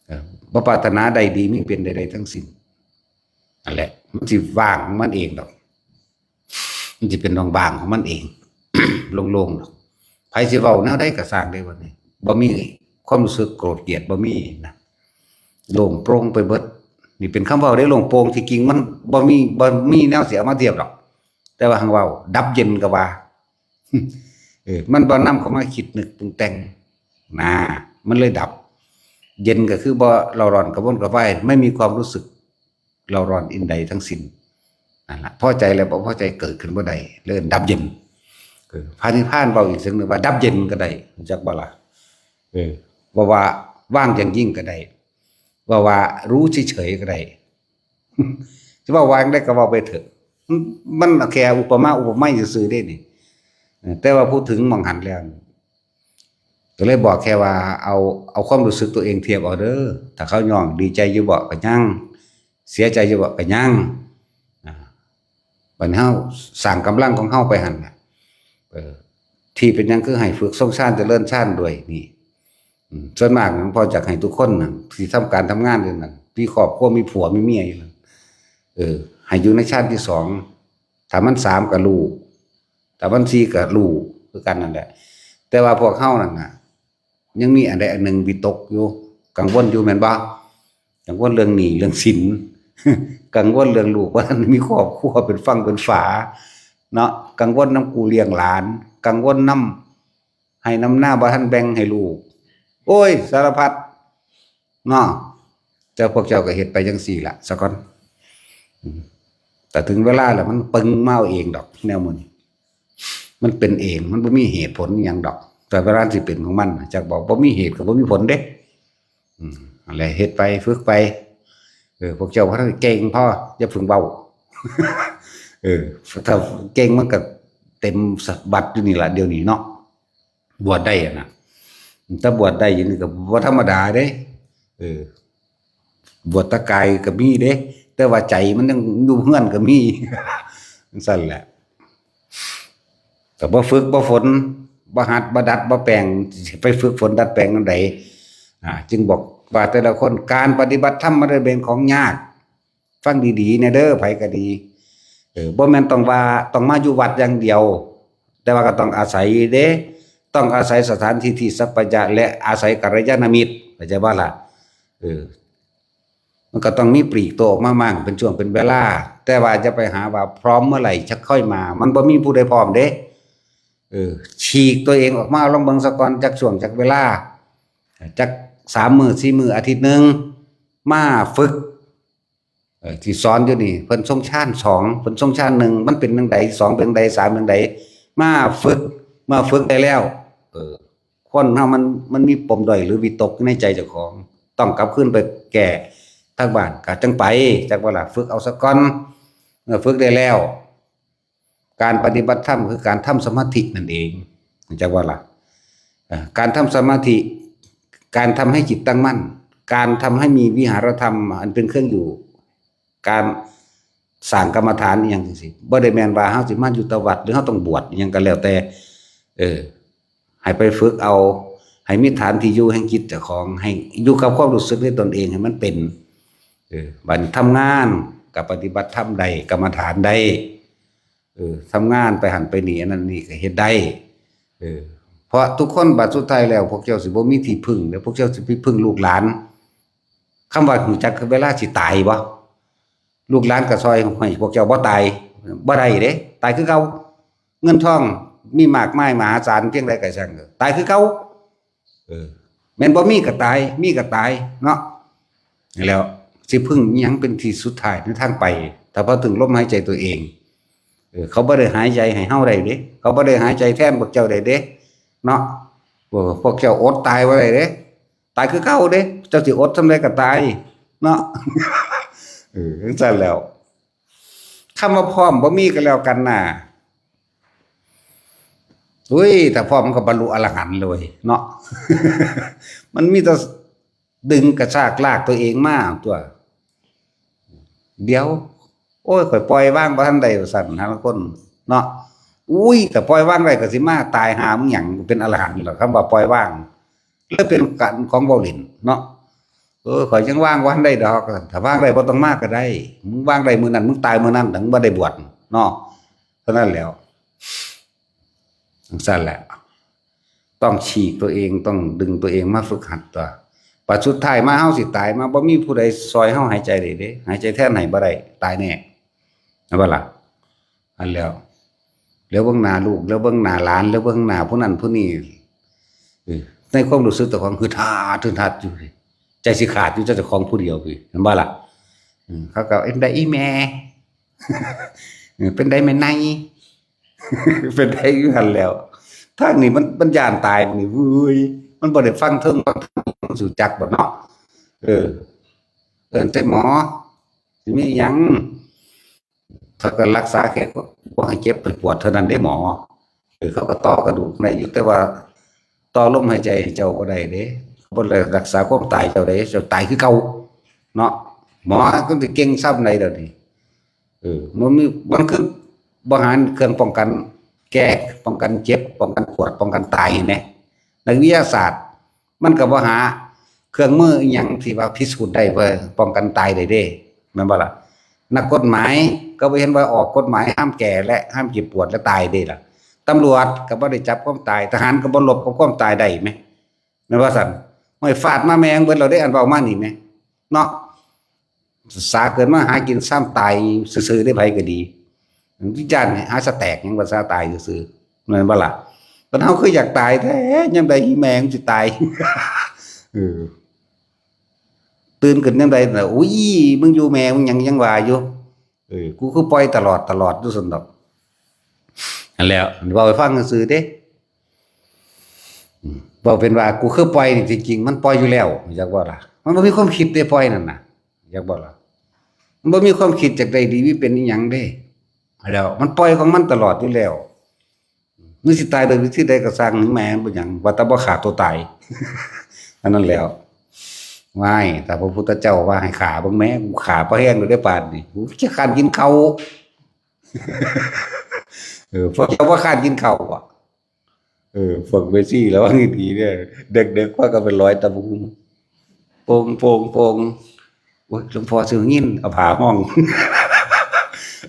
เออ บ่ปรารถนาใดดีมีเป็นใดๆทั้งสิ้น นั่นแหละ มันสิว่างของมันเองดอก มันสิเป็นว่างๆของมันเอง โล่งๆดอก ไผสิเว้าแนวใดก็ซ่างได้บัดนี้ บ่มีความรู้สึกโกรธเกลียด บ่มีนะ โล่งโปร่งไปเบิด นี่เป็นคำเว้าได้ โล่งโปร่ง ที่จริงมันบ่มี บ่มีแนวสิเอามาเทียบดอก แต่ว่าหั้งเว้า ดับเย็นก็ว่า เออ มันบ่นำเข้ามาคิดนึกปรุงแต่ง นะ มันเลยดับ เย็นก็คือบ่เร่าร้อนกระวนกระวาย ไม่มีความรู้สึกเร่าร้อนอันใดทั้งสิ้น นั่นล่ะ พอใจและบ่พอใจเกิดขึ้นบ่ได้ เลยดับเย็น เออ พระนิพพานเว้าอีกเชิงหนึ่งว่าดับเย็นก็ได้ รู้จักบ่ล่ะ เออ ว่าว่าว่างอย่างยิ่งก็ได้ ว่าว่ารู้เฉยๆก็ได้ จะว่าว่างได้ก็เว้าไปเถอะ มันแค่อุปมาอุปไมยซื่อๆเด้นี่ เออ แต่ว่าพูดถึงหม่องหั้นแล้ว ก็เลยบอกแค่ว่าเอา เอาความรู้สึกตัวเองเทียบเอาเด้อ ถ้าเขาย่องดีใจอยู่บ่ก็ยัง เสียใจอยู่บ่ก็ยัง อ่า บัดนี้เฮาสร้างกำลังของเฮาไปหั่นน่ะ เออ ที่เป็นหยังคือให้ฝึกทรงฌานเจริญฌานด้วยนี่ อืม ส่วนมากหลวงพ่ออยากให้ทุกคนน่ะ ที่ทำการทำงานอยู่นั่น มีครอบครัว มีผัว มีเมียอยู่นั่น เออ ให้อยู่ในฌานที่สอง ถ้ามันสามก็รู้ ถ้ามันสี่ก็รู้คือกันนั่นแหละ แต่ว่าพวกเฮานั่นน่ะ ยังมีอันใดอันหนึ่งวิตกอยู่ กังวลอยู่แม่นบ่ กังวลเรื่องหนี้เรื่องสิน กังวลเรื่องลูกว่ามีครอบครัวเป็นฝั่งเป็นฝา เนาะ กังวลนำกู้เลี้ยงหลาน กังวลนำให้นำหน้าบ่ทันแบ่งให้ลูก โอ้ย สารพัด เนาะ แต่พวกเจ้าก็เฮ็ดไปจังซี่ล่ะ ซะก่อน อืม แต่ถึงเวลาแล้วมันปึงมาเอาเองดอก แนวหมู่นี้ มันเป็นเอง มันบ่มีเหตุผลอิหยังดอก แต่เวลาสิเป็นของมันน่ะ จักบอกบ่มีเหตุก็บ่มีผลเด้ อืม นั่นแหละ เฮ็ดไป ฝึกไป เออ พวกเจ้าบ่ทันเก่งพอ อย่าเพิ่งเว้า เออ ถ้าเก่งมันก็เต็มวัดอยู่นี่ล่ะ เดี๋ยวนี้เนาะ บวชได้อะนะ ถ้าบวชได้อยู่นี่ก็บ่ธรรมดาเด้ เออ บวชแต่กายก็มีเด้ แต่ว่าใจมันยังอยู่เฮือนก็มี จั่งซั้นแหละ แต่บ่ฝึกบ่ฝน บ่หัดบ่ดัดบ่แปลง ไปฝึกฝนดัดแปลงอันใด อ่า จึงบอกว่าแต่ละคน การปฏิบัติธรรมมันเป็นของยาก ฟังดีๆแน่เด้อ ไผก็ดี เออ บ่แม่นต้องว่าต้องมาอยู่วัดอย่างเดียว แต่ว่าก็ต้องอาศัยเด้ ต้องอาศัยสถานที่ที่สัปปะยะ และอาศัยกัลยาณมิตร เข้าใจบ่ล่ะ เออ มันก็ต้องมีปลีกตัวออกมามั่งเป็นช่วงเป็นเวลา แต่ว่าอย่าไปหาว่าพร้อมเมื่อไหร่จะค่อยมา มันบ่มีผู้ใดพร้อมเด้ เออ ฉีกตัวเองออกมาลองเบิ่งซะก่อน จักช่วงจักเวลา จักสามมื้อสี่มื้อ อาทิตย์หนึ่ง มาฝึก เอ่อ ที่สอนอยู่นี่ เพิ่นทรงฌานสอง เพิ่นทรงฌานหนึ่ง มันเป็นจั่งใด สองเป็นจั่งใด สามเป็นจั่งใด มาฝึก มาฝึกได้แล้ว เออ คนเฮามัน มันมีปมด้อยหรือวิตกในใจเจ้าของ ต้องกลับคืนไปแก้ทางบ้าน ก็จั่งไป จักว่าล่ะ ฝึกเอาซะก่อน เมื่อฝึกได้แล้ว การปฏิบัติธรรมคือการทำสมาธินั่นเอง จักว่าล่ะ อ่า การทำสมาธิ การทำให้จิตตั้งมั่น การทำให้มีวิหารธรรมอันเป็นเครื่องอยู่ การสร้างกรรมฐานอหย่างจั่งซี้ บ่ได้แม่นว่าเฮาสิมาอยู่แต่วัด หรือเฮาต้องบวชอิหยังก็แล้วแต่ เออ ให้ไปฝึกเอา ให้มีฐานที่อยู่แห่งจิตเจ้าของ ให้อยู่กับความรู้สึกในตนเองให้มันเป็น เออ บัดนี้ทำงานก็ปฏิบัติธรรมได้ กรรมฐานได้ เออ ทำงานไปหั้นไปนี่ อันนั้นนี่ก็เฮ็ดได้ เออ เพราะทุกคนบัดสุดท้ายแล้ว พวกเจ้าสิบ่มีที่พึ่ง แล้วพวกเจ้าสิไปพึ่งลูกหลาน คำว่ารู้จักเวลาสิตายบ่ ลูกหลานก็ซ่อยให้พวกเจ้าบ่ตาย บ่ได้เด้ ตายคือเก่า เงินทองมีมากมายมหาศาลเพียงใดก็ช่างเถอะ ตายคือเก่า เออ แม่นบ่มีก็ตาย มีก็ตายเนาะ แล้วสิพึ่งอิหยังเป็นที่สุดท้ายในทางไป ถ้าพอถึงลมหายใจตัวเอง เออ เขาบ่ได้หายใจให้เฮาได้เด้ เขาบ่ได้หายใจแทนพวกเจ้าได้เด้ เนาะ เออ พวกเจ้าอดตายบ่ได้เด้ ตายคือเก่าเด้ เจ้าสิอดส่ำใดก็ตาย เนาะ เออ จั่งซั้นแล้ว คำว่าพร้อมบ่มีก็แล้วกันน่ะ อุ้ย ถ้าพร้อมมันก็บรรลุอรหันต์เลยเนาะ มันมีแต่ดึงกระชากลากตัวเองมาตัว เดี๋ยว โอ้ย ข่อยปล่อยวางบ่ทันได้ ว่าซั่น หาลางคนเนาะ อุ้ย ถ้าปล่อยวางได้ก็สิมาตายหามึงหยัง เป็นอรหันต์เหรอ คำว่าปล่อยวาง แล้วเป็นการของเว้าเล่นเนาะ เออ ข่อยยังวางบ่ทันได้ดอก ถ้าวางได้บ่ต้องมาก็ได้ มึงวางได้มื้อนั้น มึงตายมื้อนั้น ถึงบ่ได้บวชเนาะ เท่านั้นแหล้ว จั่งซั้นแหละ ต้องฉีกตัวเอง ต้องดึงตัวเองมาฝึกหัดตัว บัดสุดท้ายมาเฮาสิตายมา บ่มีผู้ใดซอยเฮาหายใจได้เด้ หายใจแทนให้บ่ได้ ตายแน่ แม่นบ่ล่ะ อันแล้ว แล้วเบิ่งหน้าลูก แล้วเบิ่งหน้าหลาน แล้วเบิ่งหน้าผู้นั้นผู้นี้ เออ ในความรู้สึกเจ้าของคือทาด คือทาดอยู่เด้ ใจสิขาดอยู่เจ้าของผู้เดียวพี่ แม่นบ่ล่ะ อืม เขาก็ "เป็นใดอีแม่" เออ "เป็นใดแม่ไน" เป็นได้อยู่หั่นแหล้ว ทางนี้มัน มันย้านตายนี่ เว้ย มันบ่ได้ฟังเทิงฟังทาง มันสิจักบ่เนาะ เออ เอิ้นแต่หมอ สิมีหยัง เขาก็รักษาแค่บ่ให้เจ็บให้ปวดเท่านั้นเด้หมอ เออ เขาก็ต่อกระดูกได้อยู่ แต่ว่าต่อลมหายใจให้เจ้าบ่ได้เด้ เขาบ่ได้รักษาความตายเจ้าเด้ เจ้าตายคือเก่าเนาะ หมอก็สิเก่งส่ำใดเดี๋ยวนี้ เออ มันมี มันคือบ่หาเครื่องป้องกัน แก้ ป้องกันเจ็บ ป้องกันปวด ป้องกันตาย เห็นไหม นักวิทยาศาสตร์ มันก็บ่หาเครื่องมืออิหยังที่ว่าพิสูจน์ได้ว่าป้องกันตายได้เด้ แม่นบ่ล่ะ นักกฎหมายก็บ่เห็นว่าออกกฎหมายห้ามแก่และห้ามเจ็บปวดและตายเด้ล่ะ ตำรวจก็บ่ได้จับความตาย ทหารก็บ่รบกับความตายได้แหม แม่นว่าซั่น ห้วย ฟาดมาแม่งเบิดแล้วเด้ อันเว้ามานี่แหม เนาะ สาเกิดมาหากินซ้ำตายซื่อๆ ได้ไผก็ดี ย้านหาสแต็กหยัง ภาษาตายซื่อๆ แม่นบ่ล่ะ ตอนเฮาคืออยากตายแท้ ยามใดอีแม่มึงสิตาย เออ ตื่นขึ้นยามใดน่ะ "อุ้ย มึงอยู่แม่มึงหยัง ยังว่าอยู่ เออ กูคือปล่อยตลอด ตลอดอยู่" ซั่นดอก นั่นแหละ เว้าให้ฟังซื่อๆ เด้ อืม เว้าเป็นว่า "กูคือปล่อย" นี่ ที่จริงมันปล่อยอยู่แล้ว อยากว่าล่ะ มันบ่มีความคิดเด้ ปล่อยนั่นน่ะ อยากว่าล่ะ มันบ่มีความคิดจากได้ดีมีเป็นอีหยังเด้ แล้วมันปล่อยของมันตลอดอยู่แล้ว มึงสิตายโดยวิธีใดก็ซ่าง แม่นบ่หยัง ว่าแต่บ่ฆ่าตัวตาย อันนั้นแหล้ว ว้าย ถ้าพระพุทธเจ้าว่าให้ฆ่าเบิ่งแหม กูฆ่าบ่แฮงโลดเด้ ป่านนี้ กูขี้คร้านกินข้าว เออ พวกเจ้าบ่คร้านกินข้าวบ่ เออ พวกแม่ชีระวังให้ดีเด้อ เด็กๆ พากันไปลอยตำบักหุ่ง โป่ง โป่ง โป่ง โอ้ย หลวงพ่อสิได้ยิน เอาผ้าห้อง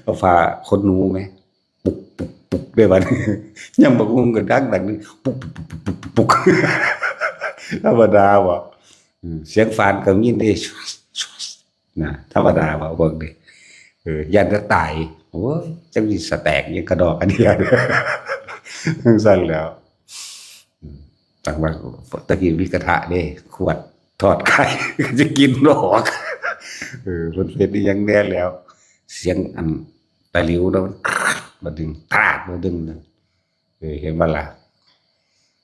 เอาผ้าขนหนูแหม ปุก ปุก ปุก เด้บัดนี้ ยำบักหุ่งก็ดัง ดัง ปุก ปุก ปุก ปุก ปุก ปุก ธรรมดาบ่ อืม เสียงฟ้านก็ยินเด้ นะ ธรรมดาบ่ เบิ่งเด้ เออ ย้านแต่ตาย โอ้ย จักสิสแต็กหยังกะดอกกะเดี้ย จั่งซั้นแหล้ว อืม ตั้งว่า ตะกี้มีกระทะเด้ ขวดทอดไข่ ก็สิกินบ่ออก เออ เพิ่นเฮ็ดอีหยังแหน่แล้ว เสียงอันตะหลิวแล้วมัน บัดดึง ตราด บัดดึงนะ เออ เห็นบ่ล่ะ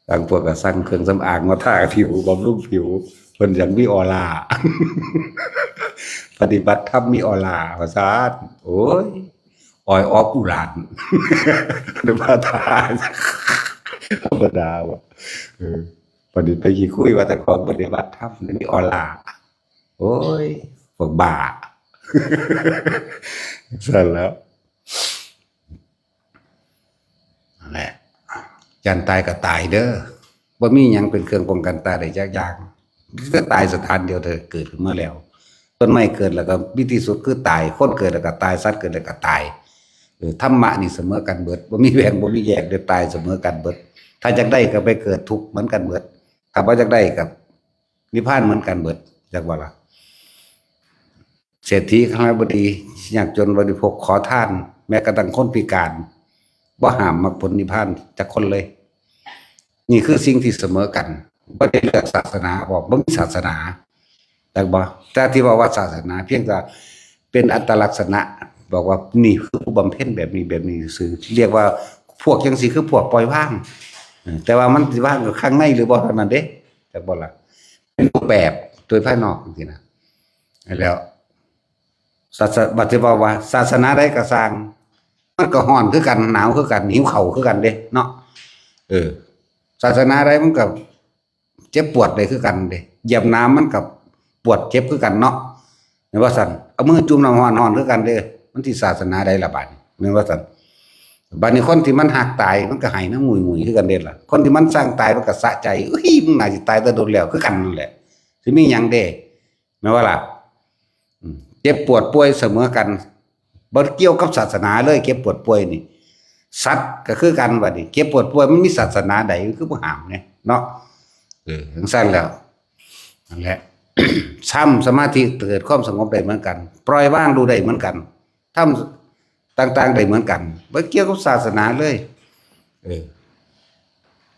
บางพวกก็สั่งเครื่องสำอางมาทาผิว บำรุงผิว เพิ่นอยากมีออร่า ปฏิบัติธรรมมีออร่า ว่าซั่น โอ้ย ออยออฟอุราน นึกว่าทา ธรรมดาบ่ เออ ปฏิ ไปขี้คุยว่าแต่ของปฏิบัติธรรมมีออร่า โอ้ย พวกบ้า ซั่นแหล้ว นั่นแหละ ย้านตายก็ตายเด้อ บ่มีหยังเป็นเครื่องป้องกันตายได้จักอย่าง ก็ตายสถานเดียวเด้อ เกิดขึ้นมาแล้ว ต้นไม้เกิดแล้วก็มีที่สุดคือตาย คนเกิดแล้วก็ตาย สัตว์เกิดแล้วก็ตาย เออ ธรรมะนี่เสมอกันเบิด บ่มีแบ่ง บ่มีแยกเด้อ ตายเสมอกันเบิด ถ้าอยากได้ก็ไปเกิดทุกข์เหมือนกันเบิด ถ้าบ่อยากได้ก็นิพพานเหมือนกันเบิด จักว่าล่ะ เศรษฐีคฤหบดี ยากจนบริโภคขอทาน แม้กระทั่งคนพิการ บ่ห้ามมรรคผลนิพพานจักคนเลย นี่คือสิ่งที่เสมอกัน บ่ได้เลือกศาสนา เพราะบ่มีศาสนา จักบ่ แต่ที่ว่า ว่าศาสนา เพียงแต่เป็นอัตลักษณะ บอกว่านี่คือผู้บำเพ็ญแบบนี้แบบนี้ซื่อ เรียกว่าพวกจั่งซี้คือพวกปล่อยวาง เออ แต่ว่ามันสิวางอยู่ข้างในหรือบ่เท่านั้นเด้ จักบ่ล่ะ เป็นรูปแบบโดยภายนอกจั่งซี้นะ แล้ว ศาส- บัดสิเว้าว่าศาสนาใดก็ซ่าง มันก็ร้อนคือกัน หนาวคือกัน หิวข้าวคือกันเด้เนาะ เออ ศาสนาใดมันก็เจ็บปวดได้คือกันเด้ เหยียบน้ำมันก็ปวดเจ็บคือกันเนาะ แม่นว่าซั่น เอามือจุ่มน้ำร้อน ร้อนคือกันเด้ มันสิศาสนาใดล่ะบาดนี้ แม่นว่าซั่น บาดนี้คนที่มันฮักตายมันก็ไห้นำงุยๆ คือกันเด้ล่ะ คนที่มันซังตายมันก็สะใจ อุ้ย มึงน่าสิตายแต่โดนแล้ว คือกันนั่นแหละ สิมีหยังเด้ แม่นบ่ล่ะ อืม เจ็บปวดป่วยเสมอกัน บ่เกี่ยวกับศาสนาเลย เจ็บปวดป่วยนี่ สัตว์ก็คือกันบาดนี้ เจ็บปวดป่วยมันมีศาสนาใด มันคือบ่ห้ามเนี่ย เนาะ เออ จั่งซั้นแล้ว นั่นแหละ ทำสมาธิเกิดความสงบได้เหมือนกัน ปล่อยวางดูได้เหมือนกัน ทำต่างๆได้เหมือนกัน บ่เกี่ยวกับศาสนาเลย เออ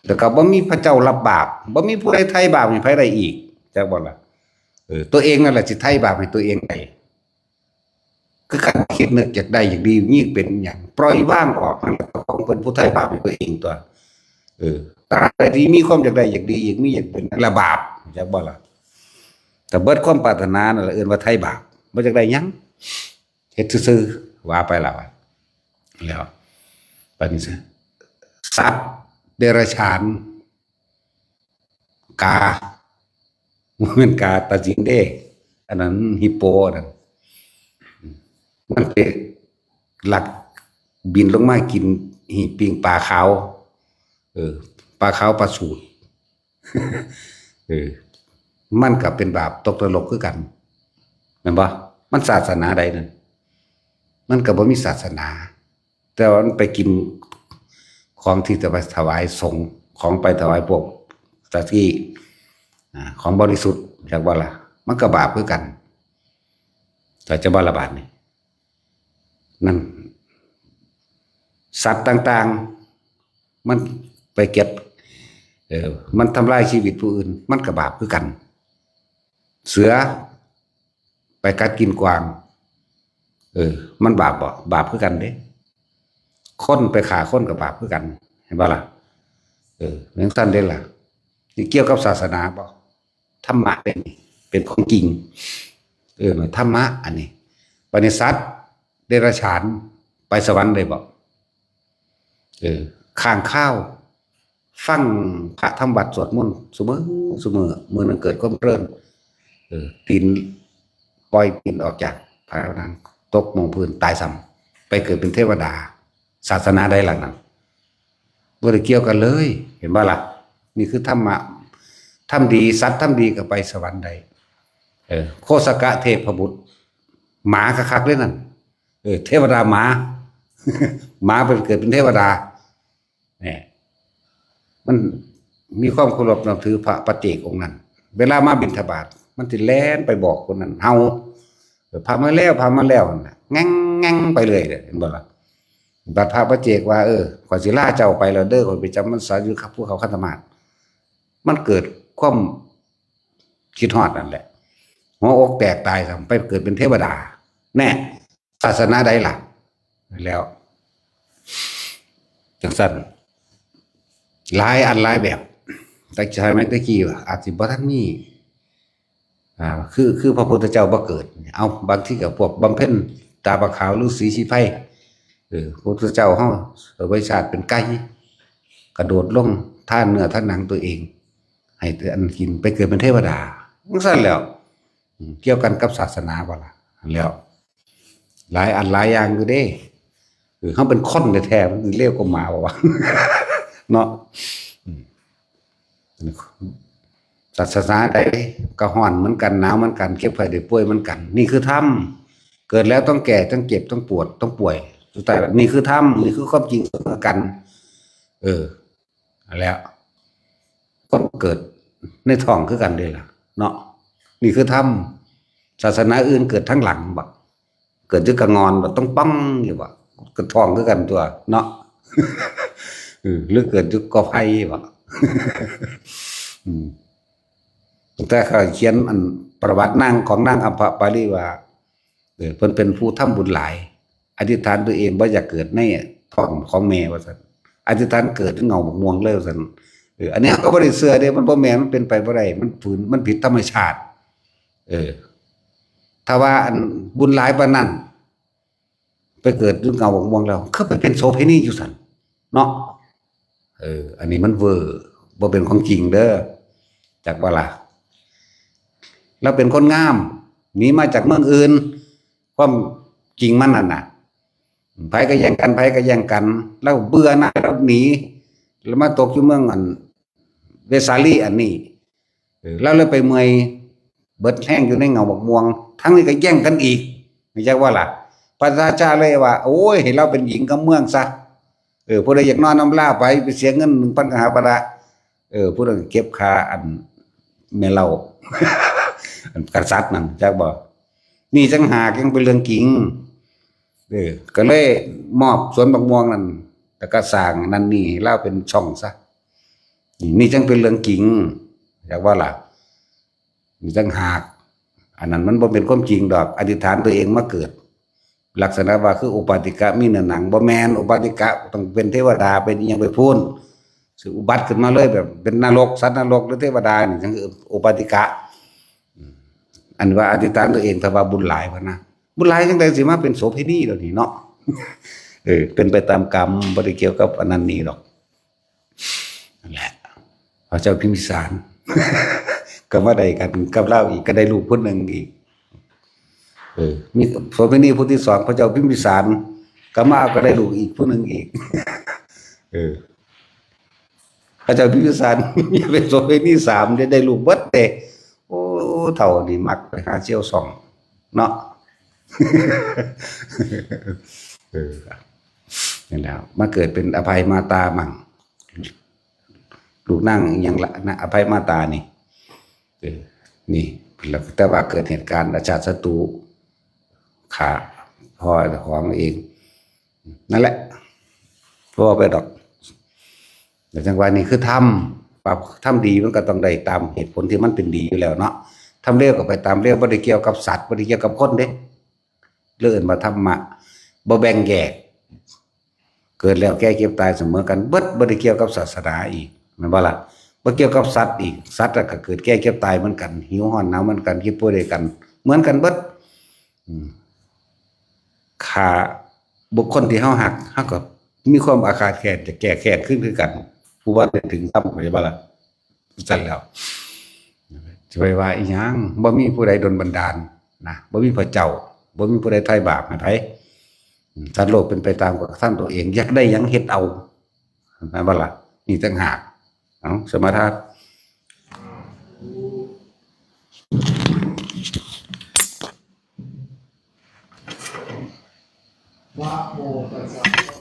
แล้วก็บ่มีพระเจ้ารับบาป บ่มีผู้ใดไถ่บาปให้ไผได้อีก จักบ่ล่ะ เออ ตัวเองนั่นแหละสิไถ่บาปให้ตัวเองได้ คือการคิดนึกอยากได้อยากดี ยิ่งเป็นหยัง ปล่อยวางออก นั่นแหละของเพิ่นผู้ไถ่บาปให้ตัวเองตัว เออ ตราบใดที่มีความอยากได้อยากดี อยากมีอยากเป็น นั่นละบาป จักบ่ล่ะ แต่เบิดความปรารถนานั่นละเอิ้นว่าไถ่บาป บ่อยากได้หยัง เฮ็ดซื่อๆ ว่าไปแล้วอะ แล้ว บัดนี้ซะ สัตว์เดรัจฉาน กา บ่แม่นกาตาสินเด้ อันนั้นฮิปโปอันนั้น มันไปลักบินลงมากินหีบปิ้งปลาขาว เออ ปลาขาวปลาสูด เออ มันก็เป็นบาปตกนรกคือกัน แม่นบ่ มันศาสนาใดนั่น มันก็บ่มีศาสนา แต่ว่ามันไปกินของที่จะไปถวายสงฆ์ ของไปถวายพวกเจ้าที่ อ่า ของบริสุทธิ์ จักบ่ล่ะ มันก็บาปคือกัน แต่จะบ่ละบาดนี่ นั่น สัตว์ต่างๆ มันไปเก็บ เออ มันทำลายชีวิตผู้อื่น มันก็บาปคือกัน เสือ ไปกัดกินกวาง เออ มันบาปบ่ บาปคือกันเด้ คนไปฆ่าคนก็บาปคือกัน เห็นบ่ล่ะ เออ จั่งซั้นเด้ล่ะ นี่เกี่ยวกับศาสนาบ่ ธรรมะเป็น เป็นของจริง เออ ธรรมะอันนี้ บัดนี้สัตว์เดรัจฉาน ไปสวรรค์ได้บ่ เออ ค้างคาว ฟังพระทำวัตรสวดมนต์ซุมื้อซุมื้อ มื้อนั้นเกิดความเพลิน เออ ตีน ปล่อยตีนออกจากผนัง ตกลงพื้น ตายซ้ำ ไปเกิดเป็นเทวดา ศาสนาใดล่ะนั่น บ่ได้เกี่ยวกันเลย เห็นบ่ล่ะ นี่คือธรรมะ ทำดี สัตว์ทำดีก็ไปสวรรค์ได้ เออ โคสกะเทพบุตร หมาคักๆเลยนั่น เออ เทวดาหมา หมาไปเกิดเป็นเทวดา เนี่ย มันมีความเคารพนับถือพระปัจเจกองค์นั้น เวลามาบิณฑบาต มันสิแล่นไปบอกคนนั้น เฮา เออ พระมาแล้ว พระมาแล้วนั่นน่ะ แง่งๆไปเลยเด้อ เห็นบ่ล่ะ บัดพระปัจเจกว่า เออ ข้อยสิลาเจ้าไปแล้วเด้อ ข้อยไปจำพรรษาอยู่กับพวกเขาคันธมาศ มันเกิดความคิดฮอดนั่นแหละ หัวอกแตกตายซ้ำ ไปเกิดเป็นเทวดา แน่ ศาสนาใดล่ะ แล้ว จั่งซั้น หลายอันหลายแบบ แต่สมัยตะกี้อาจสิบ่ทันมี อ่า คือ คือพระพุทธเจ้าบ่เกิด เอา บางทีก็พวกบำเพ็ญตาปะขาว ฤๅษีชีไพร เออ พระพุทธเจ้าเฮาเสวยชาติเป็นไก่ กระโดดลงทานเนื้อทานหนังตัวเอง ให้อันกิน ไปเกิดเป็นเทวดา จั่งซั้นแล้ว อืม เกี่ยวกันกับศาสนาบ่ล่ะ แล้ว หลายอันหลายอย่างอยู่เด้ เออ เฮาเป็นคนแท้ๆ มันเลวกว่าหมาบ่วะ เนาะ อืม ศาสนาใดก็ร้อนเหมือนกัน หนาวเหมือนกัน เจ็บไข้ได้ป่วยเหมือนกัน นี่คือธรรม เกิดแล้วต้องแก่ ต้องเจ็บ ต้องปวด ต้องป่วย สุดท้ายแล้ว นี่คือธรรม นี่คือความจริงเสมอกัน เออ นั่นแหละ คนเกิดในท้องคือกันเด้ล่ะ เนาะ นี่คือธรรม ศาสนาอื่นเกิดทั้งหลังบ่ เกิดอยู่กะงอนบ่ ต้องปังอยู่บ่ กะท้องคือกันตัว เนาะ เออ หรือเกิดอยู่กอไผ่บ่ อืม แต่เขาเขียนอันประวัตินาง ของนางอัมพปาลีว่า เออ เพิ่นเป็นผู้ทำบุญหลาย อธิษฐานตัวเองบ่อยากเกิดในท้องของแม่ว่าซั่น อธิษฐานเกิดเงาบักม่วงเลยว่าซั่น เออ อันนี้ก็บ่ได้เชื่อเด้ มันบ่แม่น มันเป็นไปบ่ได้ มันฝืน มันผิดธรรมชาติ เออ ถ้าว่าอันบุญหลายปานนั้น ไปเกิดอยู่เงาบักม่วงแล้ว คือไปเป็นโสเภณีอยู่ซั่น เนาะ เออ อันนี้มันเวอร์ บ่เป็นของจริงเด้อ จักบ่ล่ะ แล้วเป็นคนงาม หนีมาจากเมืองอื่น ความ กิ่งมันนั่นน่ะ ไผก็แย่งกัน ไผก็แย่งกัน แล้วเบื่อหน่าย แล้วหนี แล้วมาตกอยู่เมืองอัน เวสาลีอันนี้ เออ แล้วเลยไปเมื่อย เบิดแฮงอยู่ในเงาบักม่วง ทั้งนี้ก็แย่งกันอีก รู้จักว่าล่ะ พระราชาเลยว่า โอ้ย ให้เราเป็นหญิงกับเมืองซะ เออ ผู้ใดอยากนอนนำลาไป ไปเสียเงินหนึ่งพันกหาปณะ เออ ผู้นั้นเก็บค่าอันแม่เหล้า อันกษัตริย์นั่น จักบ่ นี่จั่งหากยังเป็นเรื่องจริง เออ ก็เลยมอบสวนบักม่วงนั่น แล้วก็สร้างนั่นนี่ให้ลาวเป็นช่องซะ นี่ นี่จั่งเป็นเรื่องจริง จักว่าล่ะ นี่จั่งหาก อันนั้นมันบ่เป็นความจริงดอก อธิษฐานตัวเองมาเกิด ลักษณะว่าคืออุปาติกะมีเนื้อหนัง บ่แม่น อุปาติกะต้องเป็นเทวดา เป็นอิหยังไปพู้น สิอุบัติขึ้นมาเลยแบบเป็นนรก สัตว์นรก หรือเทวดานี่จั่งคืออุปาติกะ อืม อันว่าอธิษฐานตัวเอง ถ้าว่าบุญหลายพะนะ บุญหลายจั่งใดสิมาเป็นโสเภณีเหล่านี้เนาะ เออ เป็นไปตามกรรม บ่ได้เกี่ยวกับอันนั้นนี่ดอก นั่นแหละ พระเจ้าพิมพิสาร ก็มาได้กันกับลาวอีก ก็ได้ลูกผู้หนึ่งอีก เออ มีโสเภณีผู้ที่สอง พระเจ้าพิมพิสาร ก็มาก็ได้ลูกอีกผู้หนึ่งอีก เออ พระเจ้าพิมพิสาร มีเป็นโสเภณีสาม ได้ ได้ลูกเบิดเด้ โอ้ เฒ่านี่มักไปหาเสี่ยวส่อง เนาะ เออ นั่นแหละ มาเกิดเป็นอภัยมาตามั่ง ลูกนางอิหยังละนะ อภัยมาตานี่ เออ นี่ แล้วแต่ว่าเกิดเหตุการณ์อาชาติศัตรู ฆ่าพ่อเจ้าของเอง นั่นแหละ เพราะว่าไปดอก แต่จังหวะนี้คือทำ ปรับทำดีมันก็ต้องได้ตามเหตุผลที่มันเป็นดีอยู่แล้วเนาะ ทำเลวก็ไปตามเลว บ่ได้เกี่ยวกับสัตว์ บ่ได้เกี่ยวกับคนเด้ เรื่องอื่นมาธรรมะ บ่แบ่งแยก เกิดแล้วแก่เจ็บตายเสมอกันเบิด บ่ได้เกี่ยวกับศาสนาอีก แม่นบ่ล่ะ บ่เกี่ยวกับสัตว์อีก สัตว์ก็เกิดแก่เจ็บตายเหมือนกัน หิวร้อนหนาวเหมือนกัน เจ็บป่วยด้วยกัน เหมือนกันเบิด อืม ฆ่าบุคคลที่เฮาฮัก เฮาก็มีความอาฆาตแค้น จะแก้แค้นคืนคือกัน ผู้ว่าได้ถึงธรรม แม่นบ่ล่ะ ซั่นแล้ว จะไปว่าอีหยัง บ่มีผู้ใดดลบันดาลนะ บ่มีพระเจ้า บ่มีผู้ใดไถ่บาปให้ไผ อืม สัตว์โลกเป็นไปตามกระทำตัวเอง อยากได้หยังเฮ็ดเอา แม่นบ่ล่ะ นี่ต่างหาก เอา สมาทาน นะโมตัสสะ